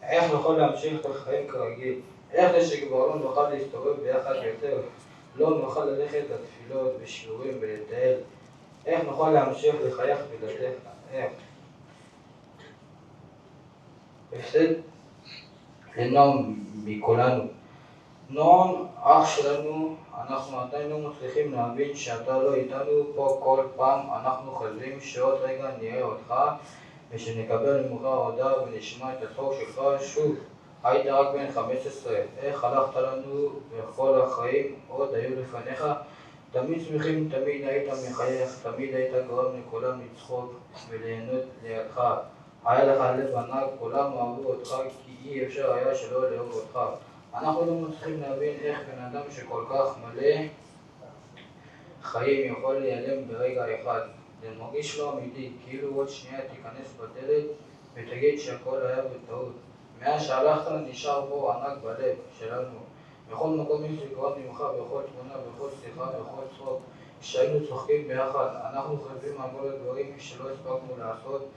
איך נוכל להמשיך את החיים כרגיל? איך זה שכבר לא נוכל להסתובב ביחד יותר? לא נוכל ללכת לתפילות ושיעורים ולטייל? איך נוכל להמשיך לחייך בלעדיך? איך? הפסד לנועם מכולנו. נועם, אח שלנו, אנחנו עדיין לא מצליחים להבין שאתה לא איתנו פה. כל פעם אנחנו חושבים שעוד רגע נראה אותך ושנקבל ממך הודעה ונשמע את הצחוק שלך שוב. היית רק בן חמש עשרה, איך הלכת לנו וכל החיים עוד היו לפניך. תמיד שמחים, תמיד היית מחייך, תמיד היית גורם לכולם לצחוק וליהנות לידך. היה לך לב ענק, כולם אהבו אותך כי אי אפשר היה שלא לאהוב אותך. אנחנו לא מצליחים להבין איך בן אדם שכל כך מלא חיים יכול להיעלם ברגע אחד. זה מרגיש לו אמיתי, כאילו עוד שנייה תיכנס בדלת ותגיד שהכל היה בטעות. מאז שהלכת נשאר בור ענק בלב שלנו. בכל מקום יש זיכרון ממך, בכל תמונה, בכל שיחה, בכל צחוק. כשהיינו צוחקים ביחד, אנחנו חושבים על כל הדברים שלא הספקנו לעשות,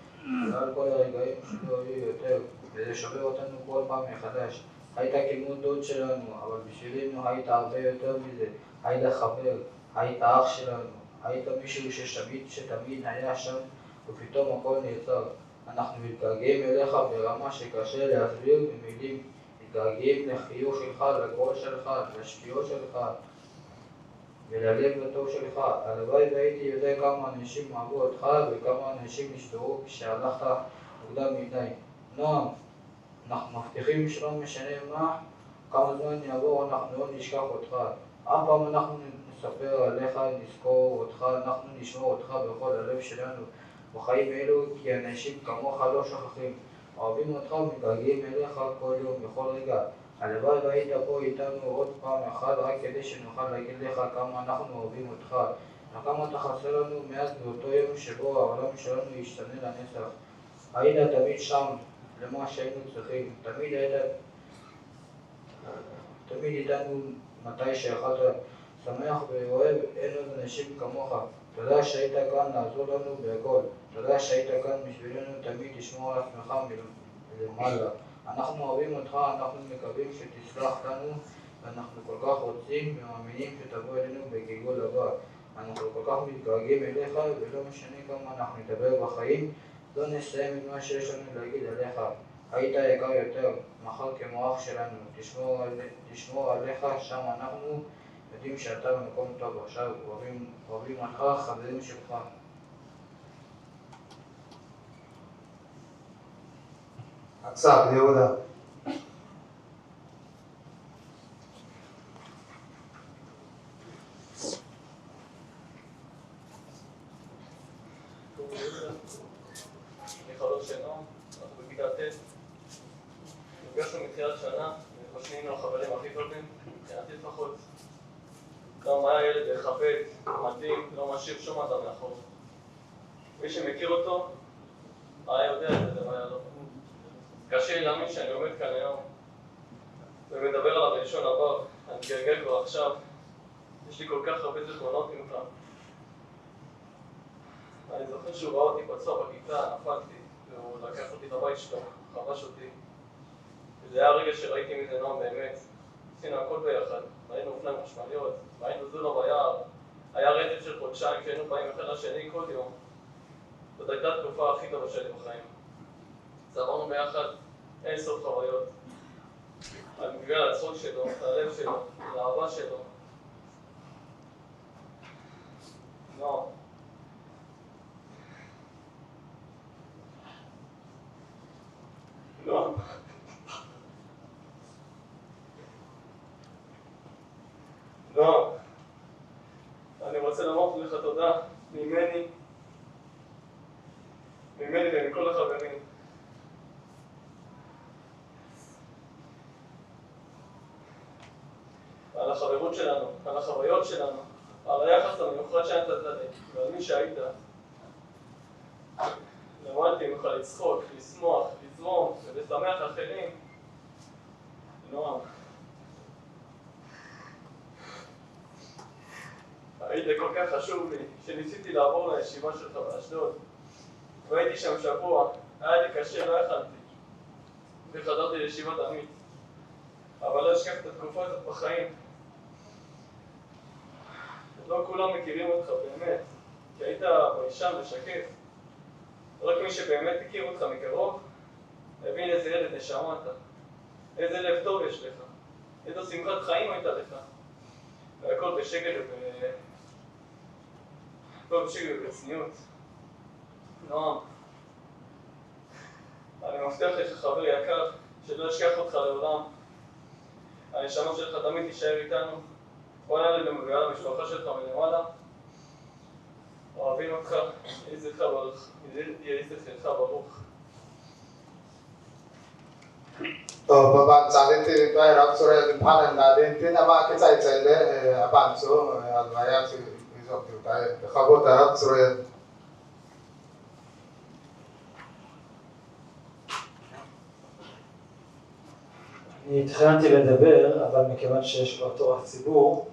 ועל כל הרגעים שלא היו יותר, וזה שובר אותנו כל פעם מחדש. היית כמו דוד שלנו, אבל בשבילנו היית הרבה יותר מזה. היית חבר, היית אח שלנו, היית מישהו שתמיד, שתמיד היה שם, ופתאום הכל נעצר. אנחנו מתגעגעים אליך ברמה שקשה להסביר במילים. מתגעגעים לחיוך שלך, לקול שלך, לשקיעות שלך וללב הטוב שלך. הלוואי והייתי יודע כמה אנשים אהבו אותך וכמה אנשים נשברו כשהלכת מוקדם מדי. נועם, אנחנו מבטיחים שלא משנה מה, כמה זמן יעבור, אנחנו לא נשכח אותך. אף פעם אנחנו נספר עליך, נזכור אותך, אנחנו נשמור אותך בכל הלב שלנו בחיים אלו, כי אנשים כמוך לא שוכחים. אוהבים אותך ומתגעגעים אליך כל יום, בכל רגע. הלוואי והיית פה איתנו עוד פעם אחת, רק כדי שנוכל להגיד לך כמה אנחנו אוהבים אותך, וכמה אתה חסר לנו מאז באותו יום שבו העולם שלנו השתנה לנצח. היית תמיד שם למה שהיינו צריכים, תמיד היית, תמיד איתנו מתי שיכלת. שמח ואוהב, אין עוד אנשים כמוך. תודה שהיית כאן לעזור לנו בהכל. תודה שהיית כאן בשבילנו תמיד, לשמור על עצמך מלמעלה. אנחנו אוהבים אותך, אנחנו מקווים שתסלח לנו, ואנחנו כל כך רוצים ומאמינים שתבוא אלינו בגלגול הבא. אנחנו כל כך מתגעגעים אליך, ולא משנה כמה אנחנו נדבר בחיים, לא נסיים את מה שיש לנו להגיד עליך. היית יקר יותר, מחר כמו אח שלנו, תשמור, על, תשמור עליך, שם אנחנו יודעים שאתה במקום טוב עכשיו, אוהבים, אוהבים אותך, חברים שלך. Aksa, Yehuda. אני חבר של נועם, אנחנו בכיתה ט'. נפגשנו מתחילת שנה, וחושבים על חברים הכי טובים, מבחינתי לפחות. נועם היה ילד מכבד, מתאים, לא משאיר שום אדם מאחור. מי שמכיר אותו, היה יודע את זה, זה לא היה לו. קשה לי להאמין שאני עומד כאן היום ומדבר עליו בלשון עבר, אני מתגעגע כבר עכשיו. יש לי כל כך הרבה זיכרונות ממך. אני זוכר שהוא ראה אותי פצוע בכיתה, נפלתי, והוא לקח אותי לבית שלו, חבש אותי. וזה היה הרגע שראיתי מי זה נועם באמת. עשינו הכל ביחד, ראינו אופניים חשמליות, ראינו זולה ביער. היה רצף של חודשיים שהיינו באים אחד לשני כל יום. זאת הייתה התקופה הכי טובה שלי בחיים. צברנו ביחד אין סוף חוויות. אני בגלל הצחוק שלו, את הלב שלו, את האהבה שלו. נועם. נועם. נועם. אני רוצה לומר לך תודה ממני, ממני ומכל החברים. על החברות שלנו, על החוויות שלנו, על היחס המיוחד שנתת לי ועל מי שהיית. למדתי ממך לצחוק, לשמוח, לזרום ולשמח אחרים. נועם, היית כל כך חשוב לי, שניסיתי לעבור לישיבה שלך באשדוד. והייתי שם שבוע, היה לי קשה, לא יכלתי. וחזרתי לישיבה תמיד. אבל לא אשכח את התקופה הזאת בחיים. לא כולם מכירים אותך באמת, כי היית ביישן ושקט. רק מי שבאמת הכיר אותך מקרוב, הבין איזה ילד נשמה אתה. איזה לב טוב יש לך. איזו שמחת חיים הייתה לך. והכל בשקט וב... הכל בשקט ובצניעות. נועם, אני מבטיח לך, חבר יקר, שלא אשכח אותך לעולם. הנשמה שלך תמיד תישאר איתנו. בוא נעלה גם ועל המשפחה שלך מלמעלה. אוהבים אותך, יהי זכרך ברוך. יהי זכרך ברוך. To, aban chun tin, tua hi Rangsora Imphan ahin la ding tin, ama kichai chai le, eh, aban chu, eh, alvaya chu, רבותי, בכבוד הרב צוריאל. אני התחלתי לדבר, אבל מכיוון שיש כבר תור הציבור,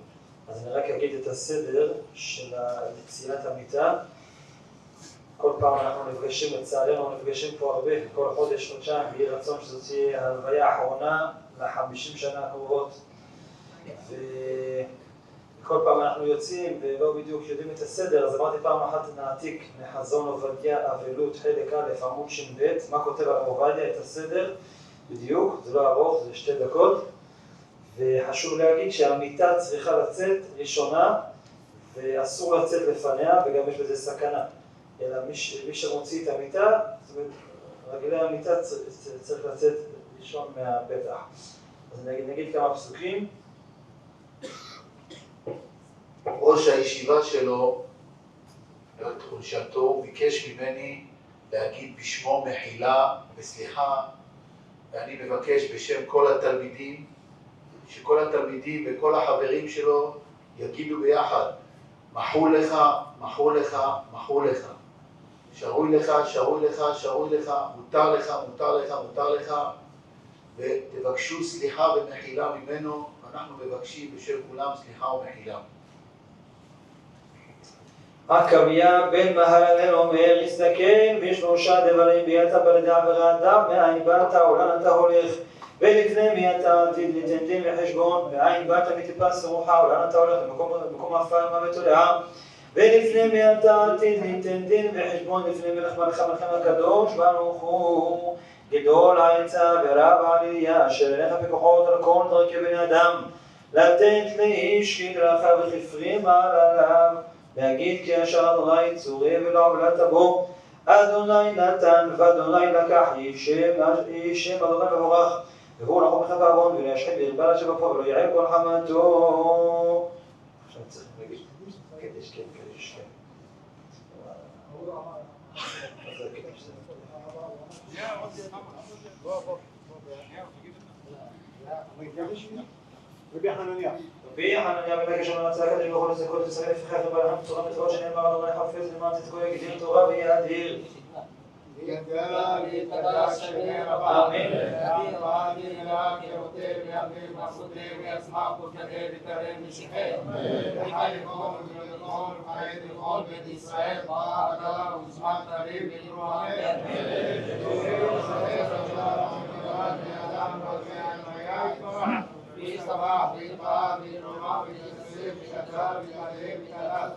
אז אני רק אגיד את הסדר של יציאת המיטה. כל פעם אנחנו נפגשים, לצערנו נפגשים פה הרבה, כל חודש, חודשיים, ויהי רצון שזאת תהיה ההלוויה האחרונה לחמישים שנה הקרובות. ו... וכל פעם אנחנו יוצאים ולא בדיוק יודעים את הסדר, אז אמרתי פעם אחת נעתיק מחזון עובדיה אבלות חלק א' עמוד ש"ב, מה כותב הרב עובדיה, את הסדר בדיוק, זה לא ארוך, זה שתי דקות. וחשוב להגיד שהמיטה צריכה לצאת ראשונה ואסור לצאת לפניה, וגם יש בזה סכנה. אלא מי, ש... מי שמוציא את המיטה, זאת אומרת, רגלי המיטה צ... צ... צריך לצאת ראשון מהפתח. אז נגיד, נגיד כמה פסוקים. ראש הישיבה שלו, בשעתו, הוא ביקש ממני להגיד בשמו מחילה וסליחה, ואני מבקש בשם כל התלמידים, שכל התלמידים וכל החברים שלו יגידו ביחד, מחול לך, מחול לך, מחול לך. שרוי לך, שרוי לך, שרוי לך, מותר לך, מותר לך, מותר לך, ותבקשו סליחה ומחילה ממנו, ואנחנו מבקשים בשם כולם סליחה ומחילה. עקביה בן מהללאל אומר, הסתכל בשלושה דברים, מי אתה בא לדבר אדם, מאין באת ולאן אתה הולך, ולפני מי אתה עתיד ליתן דין וחשבון, מאין באת מטיפס רוחה, ולאן אתה הולך, למקום, למקום עפר מוות תולעה, ולפני מי אתה עתיד ליתן דין וחשבון, לפני מלך מלכי המלכים הקדוש ברוך הוא, גדול העצה ורב העלייה, אשר אליך פיקחות על כל דרכי בני אדם, לתת לאיש כדרכיו וכפרי מעלליו, להגיד כי אשר אדוני צורי ולעולת תבוא, אדוני נתן ואדוני לקח, יהי שם, יהי שם אדוני מבורך, והוא לחום בכף הארון ולהשחית בערבל אשר בעפר ולא יעל כל חמתו. עכשיו צריך להגיד, קדש כן, קדש כן. רבי חנניה. רבי חנניה בן עקשיא אומר, רצה הקדוש ברוך הוא לזכות את ישראל, לפיכך בא לנו תורה מצוות שנאמר, אדוני חפץ למען צדקו יגדיל תורה ויאדיר. יגדל ויתקדש שמיה רבה. אמן. ואברהם אליו ירותיה וירחיב מלכותיה ויצמח פולגתיה ותראה נשיחיה. וחי כל וחיי כל בית ישראל בעדה וזמן תרים ואמרו אמן. וישתבח ויתפאר ויתרומם ויתנשא ויתגדל ויתהלל ויתעלה.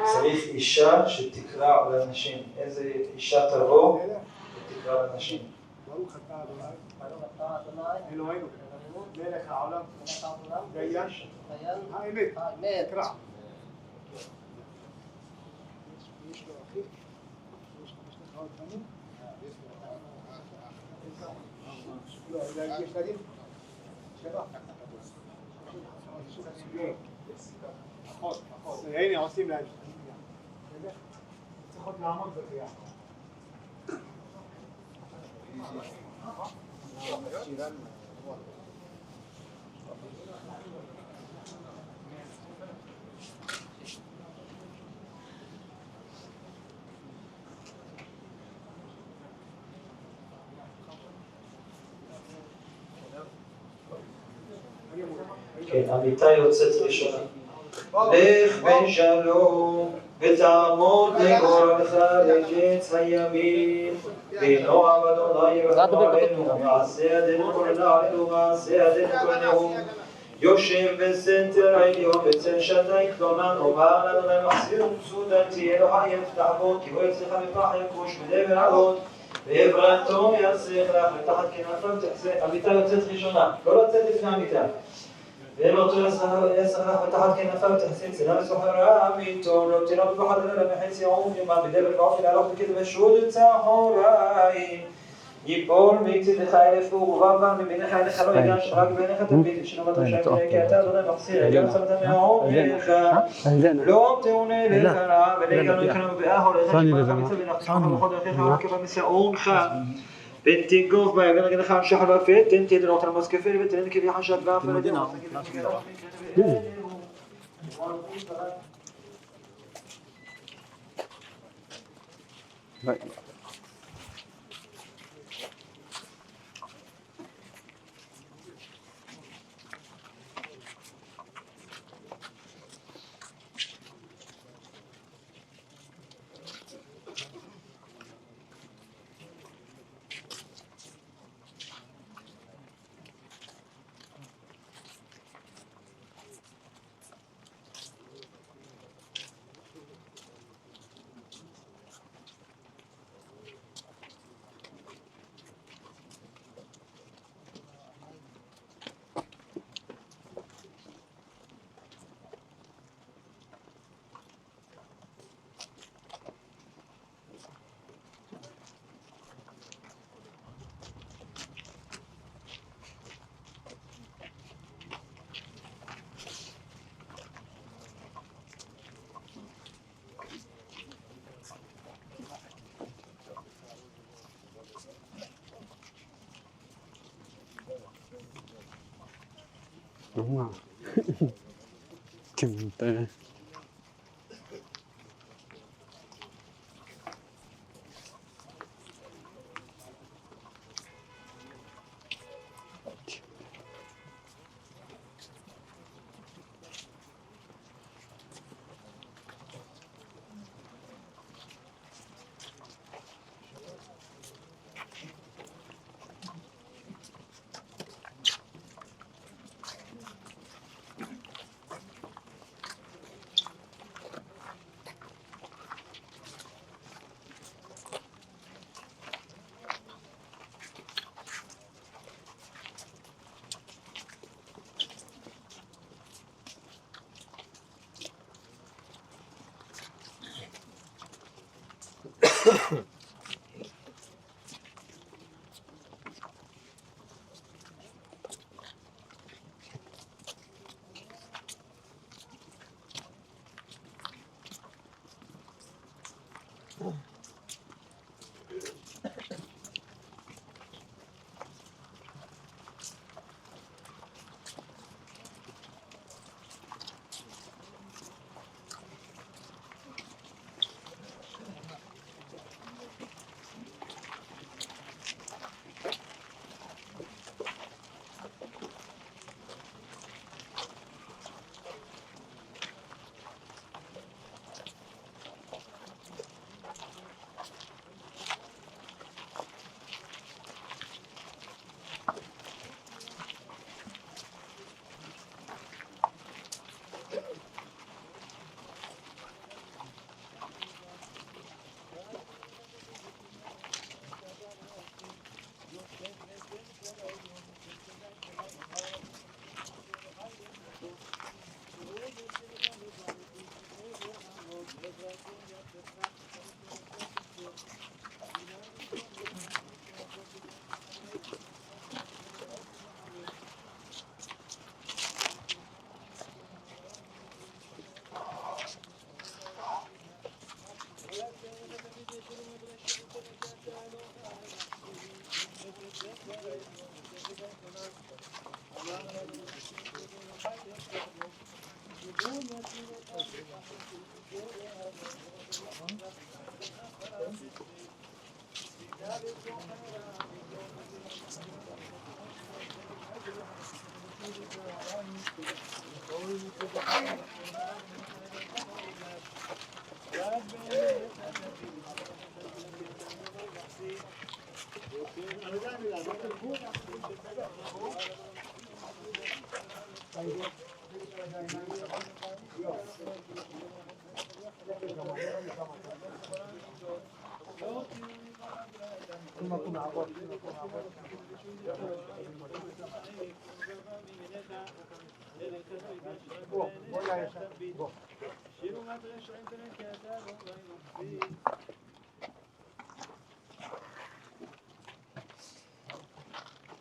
צריך אישה שתקרא לנשים. איזה אישה תבוא ותקרא לנשים? ברוך אתה אדוני אלוהינו מלך העולם דיין האמת. תקרא. הנה, עושים להם. כן, המיטה יוצאת ראשונה. לך בשלום, ותעמוד לגורלך לקץ הימים. ונאם אדוני ירחם עלינו, מעשה ידינו כל נעלינו, מעשה ידינו כל נאום. ישוב וסתר עליון וצל שדי יתלונן, אמר לה' מחזיר סעודתי, אלהי יפתח בו, כי הוא יוציאך מפח יקוש מדבר עלות, ועברתו יסיר לך, ותחת כנפיו תחסה. המיטה יוצאת ראשונה, לא לצאת לפני המיטה. ואמרתו יסיר לך, ותחת כנפיו תחסה, צלה וסוחריו מיתון, לא תנח ופחד לילה וחצי, עוף יומם, בדבר ועוף ילך, בקטר ושוד צהרים. יפול מצדך אלף ורבבה, ממימינך אליך לא יגש, רק בעיניך תביט, ושנאמרת שם תהיה, כי אתה אדוני מחזיר, עליון שמת מערומך, לא תאונה אליך רעה, ולא יגענו אליך נבואה, או לאחר שבא לך מצוה, ונחמך בכל דרכיך, רק כפר משעורך, פן תנגוף בה, יביא רגליך על שחל ואפל, תן תהיה דלא תנמוס כפל, ותלין כבלי חשת ואפל. Đúng rồi. Chừng tới.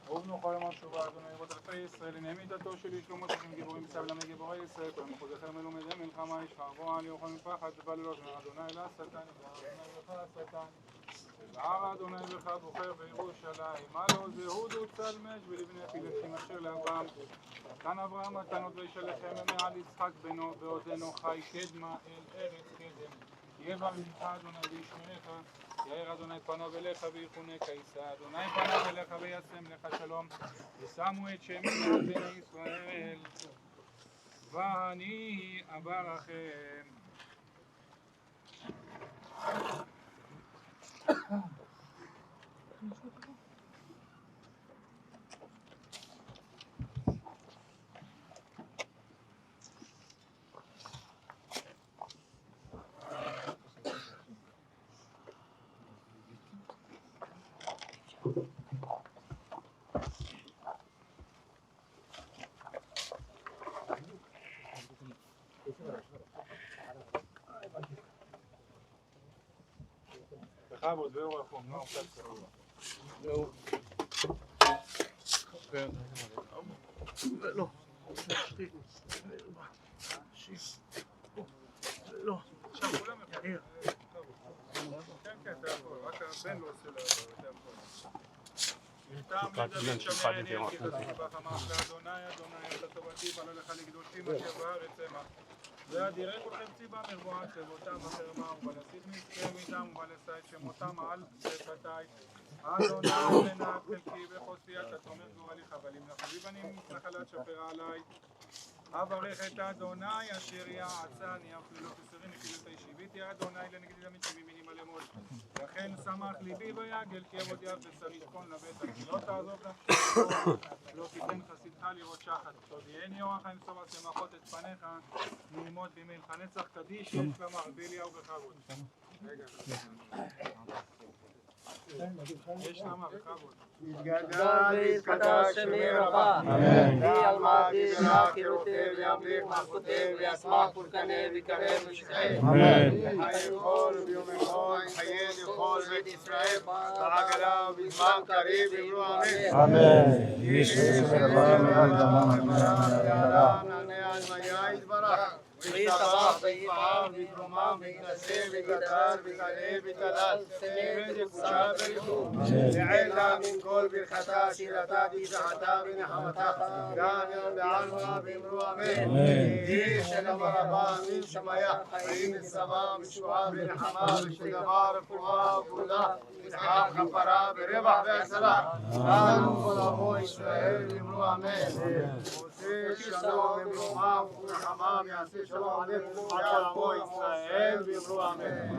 אהוב נוכל למען שובע אדוני, רבבות אלפי ישראל, הנה מיתתו של איש לא משה, גיבורים מסביב לגיבורי ישראל, כל מחוזיכם מלומדי מלחמה, איש חרבו על ירוחם מפחד, ובא ללא זמר אדוני, אל השטן, ידבר אדוני בך השטן. יבער אדוני בך בוחר בירושלים, הלא זה הוא דוד צלמש ולבני פילגשים אשר לאברהם. נתן אברהם מתנות וישלחם מעל יצחק בנו, בעודנו חי קדמה אל ארץ קדם. יברכך אדוני וישמרך, יאר אדוני פניו אליך ויחונך, ישא אדוני פניו אליך וישם לך שלום, ושמו את שמי מעל בני ישראל, ואני אברכם. בכבוד, באור החום, נועם קצר. לא. לא. יאיר. כן, כן, אתה יכול, רק הבן לא עושה לה, אתה יכול. אדוני, אדוני, אתה תורתי, בא לך לקדושים אשר בארץ המה. ואדירי כולכם צבא מרבועת צבאותם אשר אמר, ובא להסית מזכר מדם, ובא לשא את שמותם על שפתי. אדוני מנת חלקי וחוספי, אתה תומך גורלי, חבלים נחלו בנים נחלת שפר עלי. אברך את אדוני אשר יעצני, אף ללא תסרין נקודות הישיביתי, אדוני לנגדי תמיד תמימי עמלמות. לכן שמח ליבי ויגל, כי עבוד יד ושרי תכון לבטח, כי לא תעזוב נפשי, לא תיתן חסידך לראות שחת. תודיעני אור החיים שובע שמחות את פניך, נעימות בימי נצח קדיש, יש לומר, בליעה ובכבוד. רגע. יש לומר, בכבוד. יתגדל ויתקדש שמו רפא. אמן. ויעלמא דברכיה חירותיה וימליך מלכותיה וישמח פורקניה ויקרב ושטחיה. אמן. ויחיה כל וביום חול יחיה לכל בית ישראל בעגלה ובזמן קריב, ואמרו אמן. אמן. יהי זכרם נעלה על מי יתברך. וישתבח ויפאר ויתרומם ויתנשא ויתגדל ויתעלה ויתהלל, ויתקדש ויתקדש בריחו, לעילה מן כל ברכתה עשירתה תשעתה ונחמתה, גם היום בעלמא, ואמרו אמן. יהי שלום רב מן שמיא, חיים ושמחה וישועה ונחמה ושלווה ורפואה וגאולה, וזכר כפרה ורווח והצלה, לנו כל עמו ישראל, ואמרו אמן. רוצה שלום במרומיו וברחמיו יעשה שלום עלינו ועל עמו ישראל, ואמרו אמן.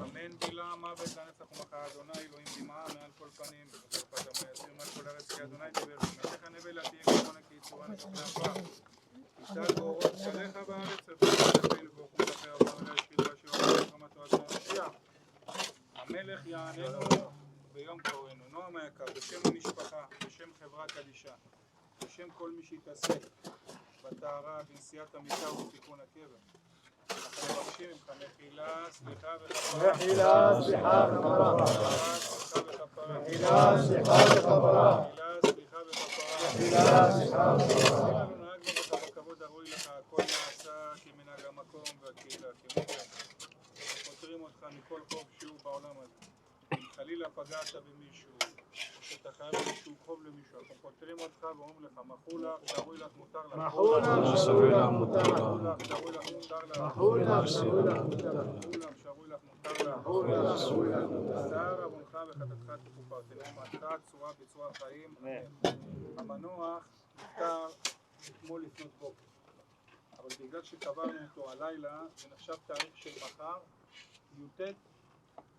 אמן. בלע מוות לנצח ומחיה אדוני אלוהים במעל מעל כל פנים, וחרפת עמו יסיר מעל כל ארץ, כי אדוני דיבר, ושמתך נבלה תהיה כמונה כי יצורנה כפני עפר. ותשא גאורות גליך בארץ, ופריך תביא לברכו, ותפר עפר ולא ישחית באשר עפר, נחמתו עד ביאת משיח. המלך יעננו ביום קראנו. נועם היקר, בשם המשפחה, בשם חברה קדישא, בשם כל מי שהתעסק בטהרה, בנשיאת המיטה ובתיקון הקבר, אנחנו מבקשים ממך מחילה, סליחה וכפרה. מחילה, סליחה וכפרה. מחילה, סליחה וכפרה. מחילה, סליחה וכפרה. מחילה, סליחה וכפרה. מחילה, סליחה וכפרה. תחזיר לנו נהגנו בך בכבוד הראוי לך, הכל נעשה כמנהג המקום והקהילה, כמו כן, פוטרים אותך מכל חוב שהוא בעולם הזה. אם חלילה פגעת במישהו, או שאתה חייב איזשהו חוב למישהו, אנחנו פוטרים אותך ואומרים לך, מחול לך, שרוי לך, מותר לך. מחול לך, שרוי לך, מותר לך. מחול לך, שרוי לך, מותר לך. מחול לך, שרוי לך, מותר לך. מחול לך, שרוי לך, מותר לך. שר עוונך וחטאתך תכופר, תנוחמתך צרורה בצרור החיים. אמן. המנוח נפטר אתמול לפנות בוקר. אבל בגלל שקברנו אותו הלילה, זה נחשב תאריך של מחר, י"ט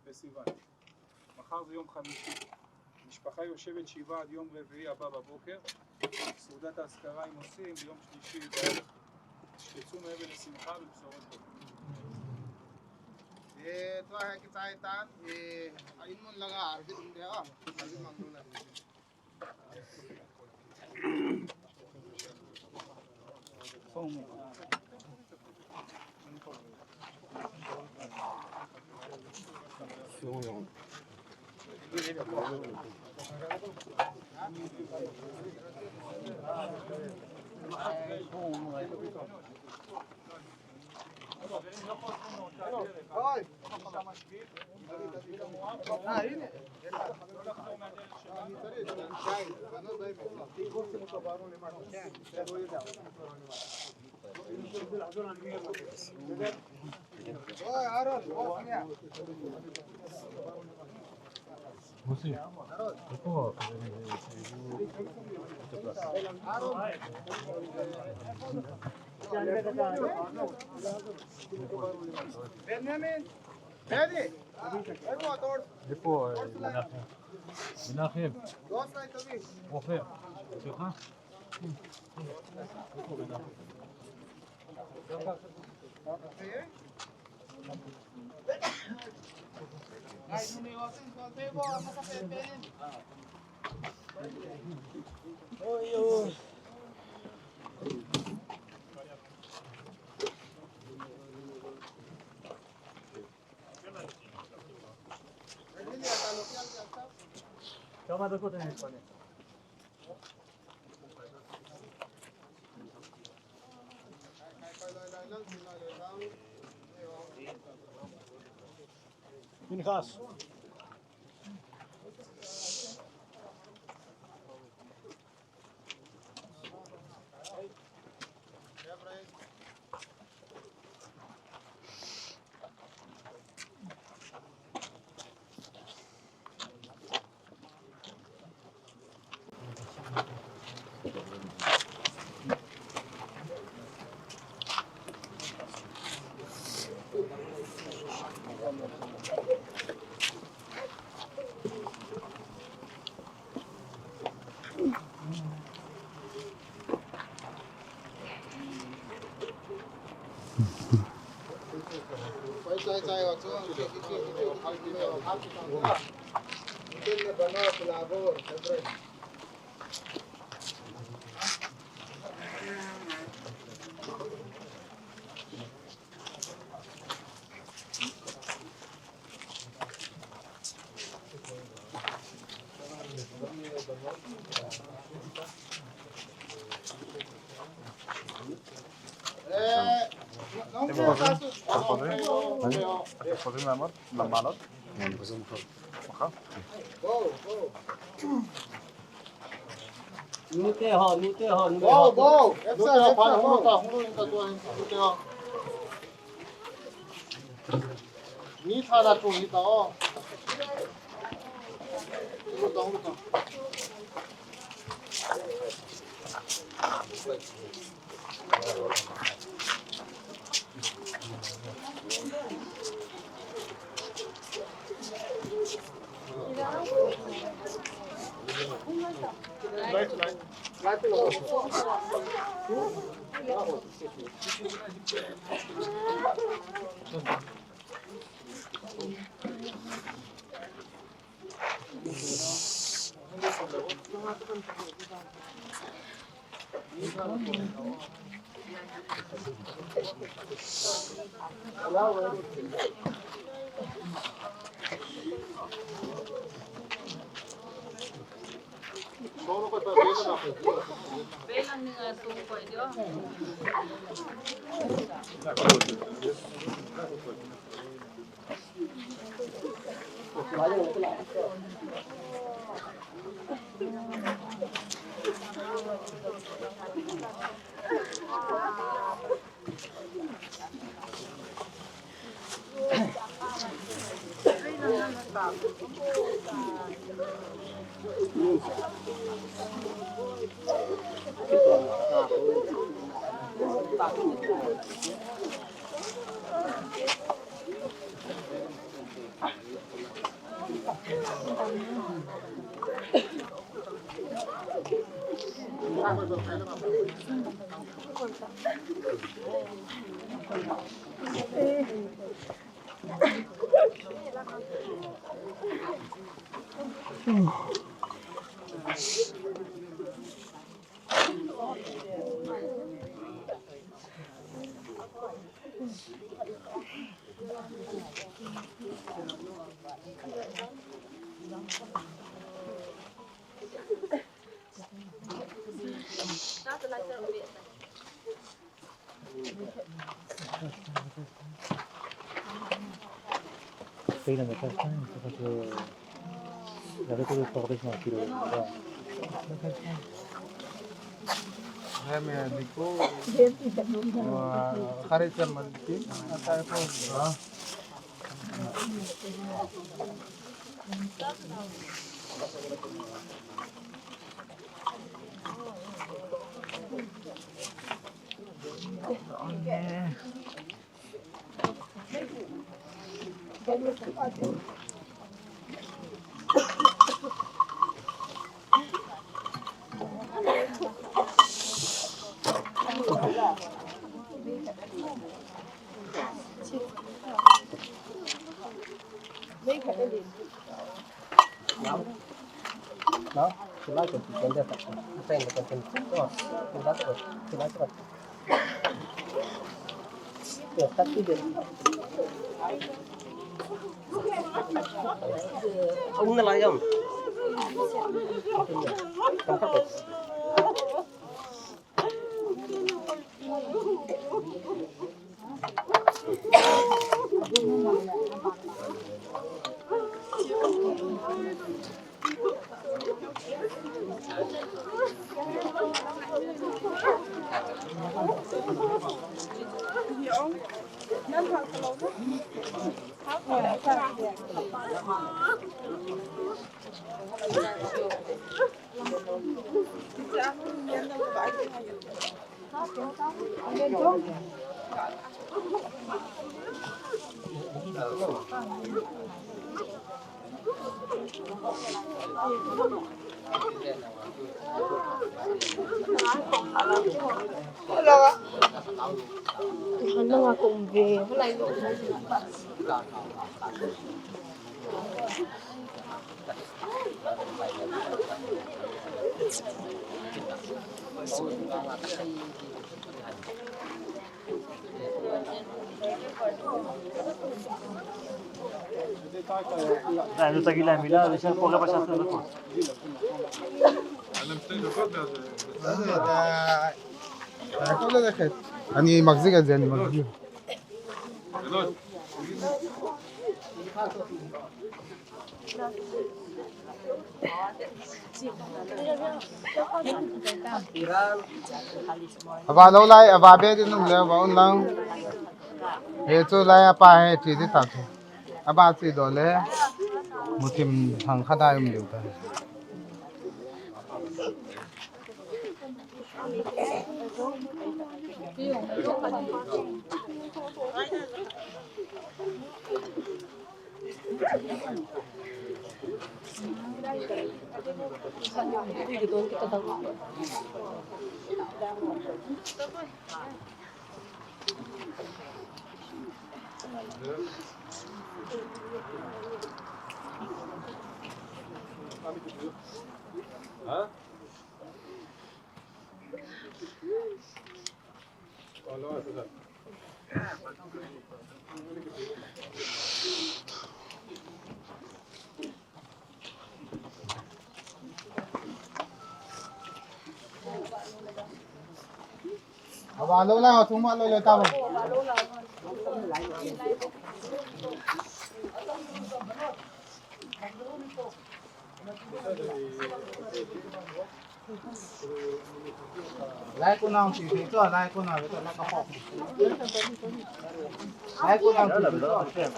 בסיוון. מחר זה יום חמישי. המשפחה יושבת שבעה עד יום רביעי הבא בבוקר. סעודת האזכרה הם עושים ביום שלישי בערב. שתצאו מאבל לשמחה ובשורות טובות. Eh, tua hi kichai tan, eh, a inmun langa arvit um de a, arvit mang dun a. Benjamin. Ready? Everyone, doors. Ipo, eh, Menachem. Menachem. Doors like this. Ofer. Sukha. Okay. כמה דקות אני מתפנה? פנחס. אתם חוזרים? אתם חוזרים לעמוד? למעלות? מחר? נו תה, נו תה, נו תה. Mi thana tu hi ta o. Kailan na first time, saka so, lagi ko yung pagkabis mga kilo. Kaya may adik ko. Kare sa malaki. At tayo po. Ani magzi ka ani magzi. Ava lou lai, ava be di nung le, ava un lang. He chu lai apa he chi di ta chu. Ava chi do le. Muthim hang kha dai um liu ta. Ava lou lai, thum a lou lai ta ba. Lai ko nang si si to, lai ko nang to, lai ka pok. Lai ko nang si si to.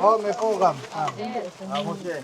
Oh, me program. Ah, ah, mo se.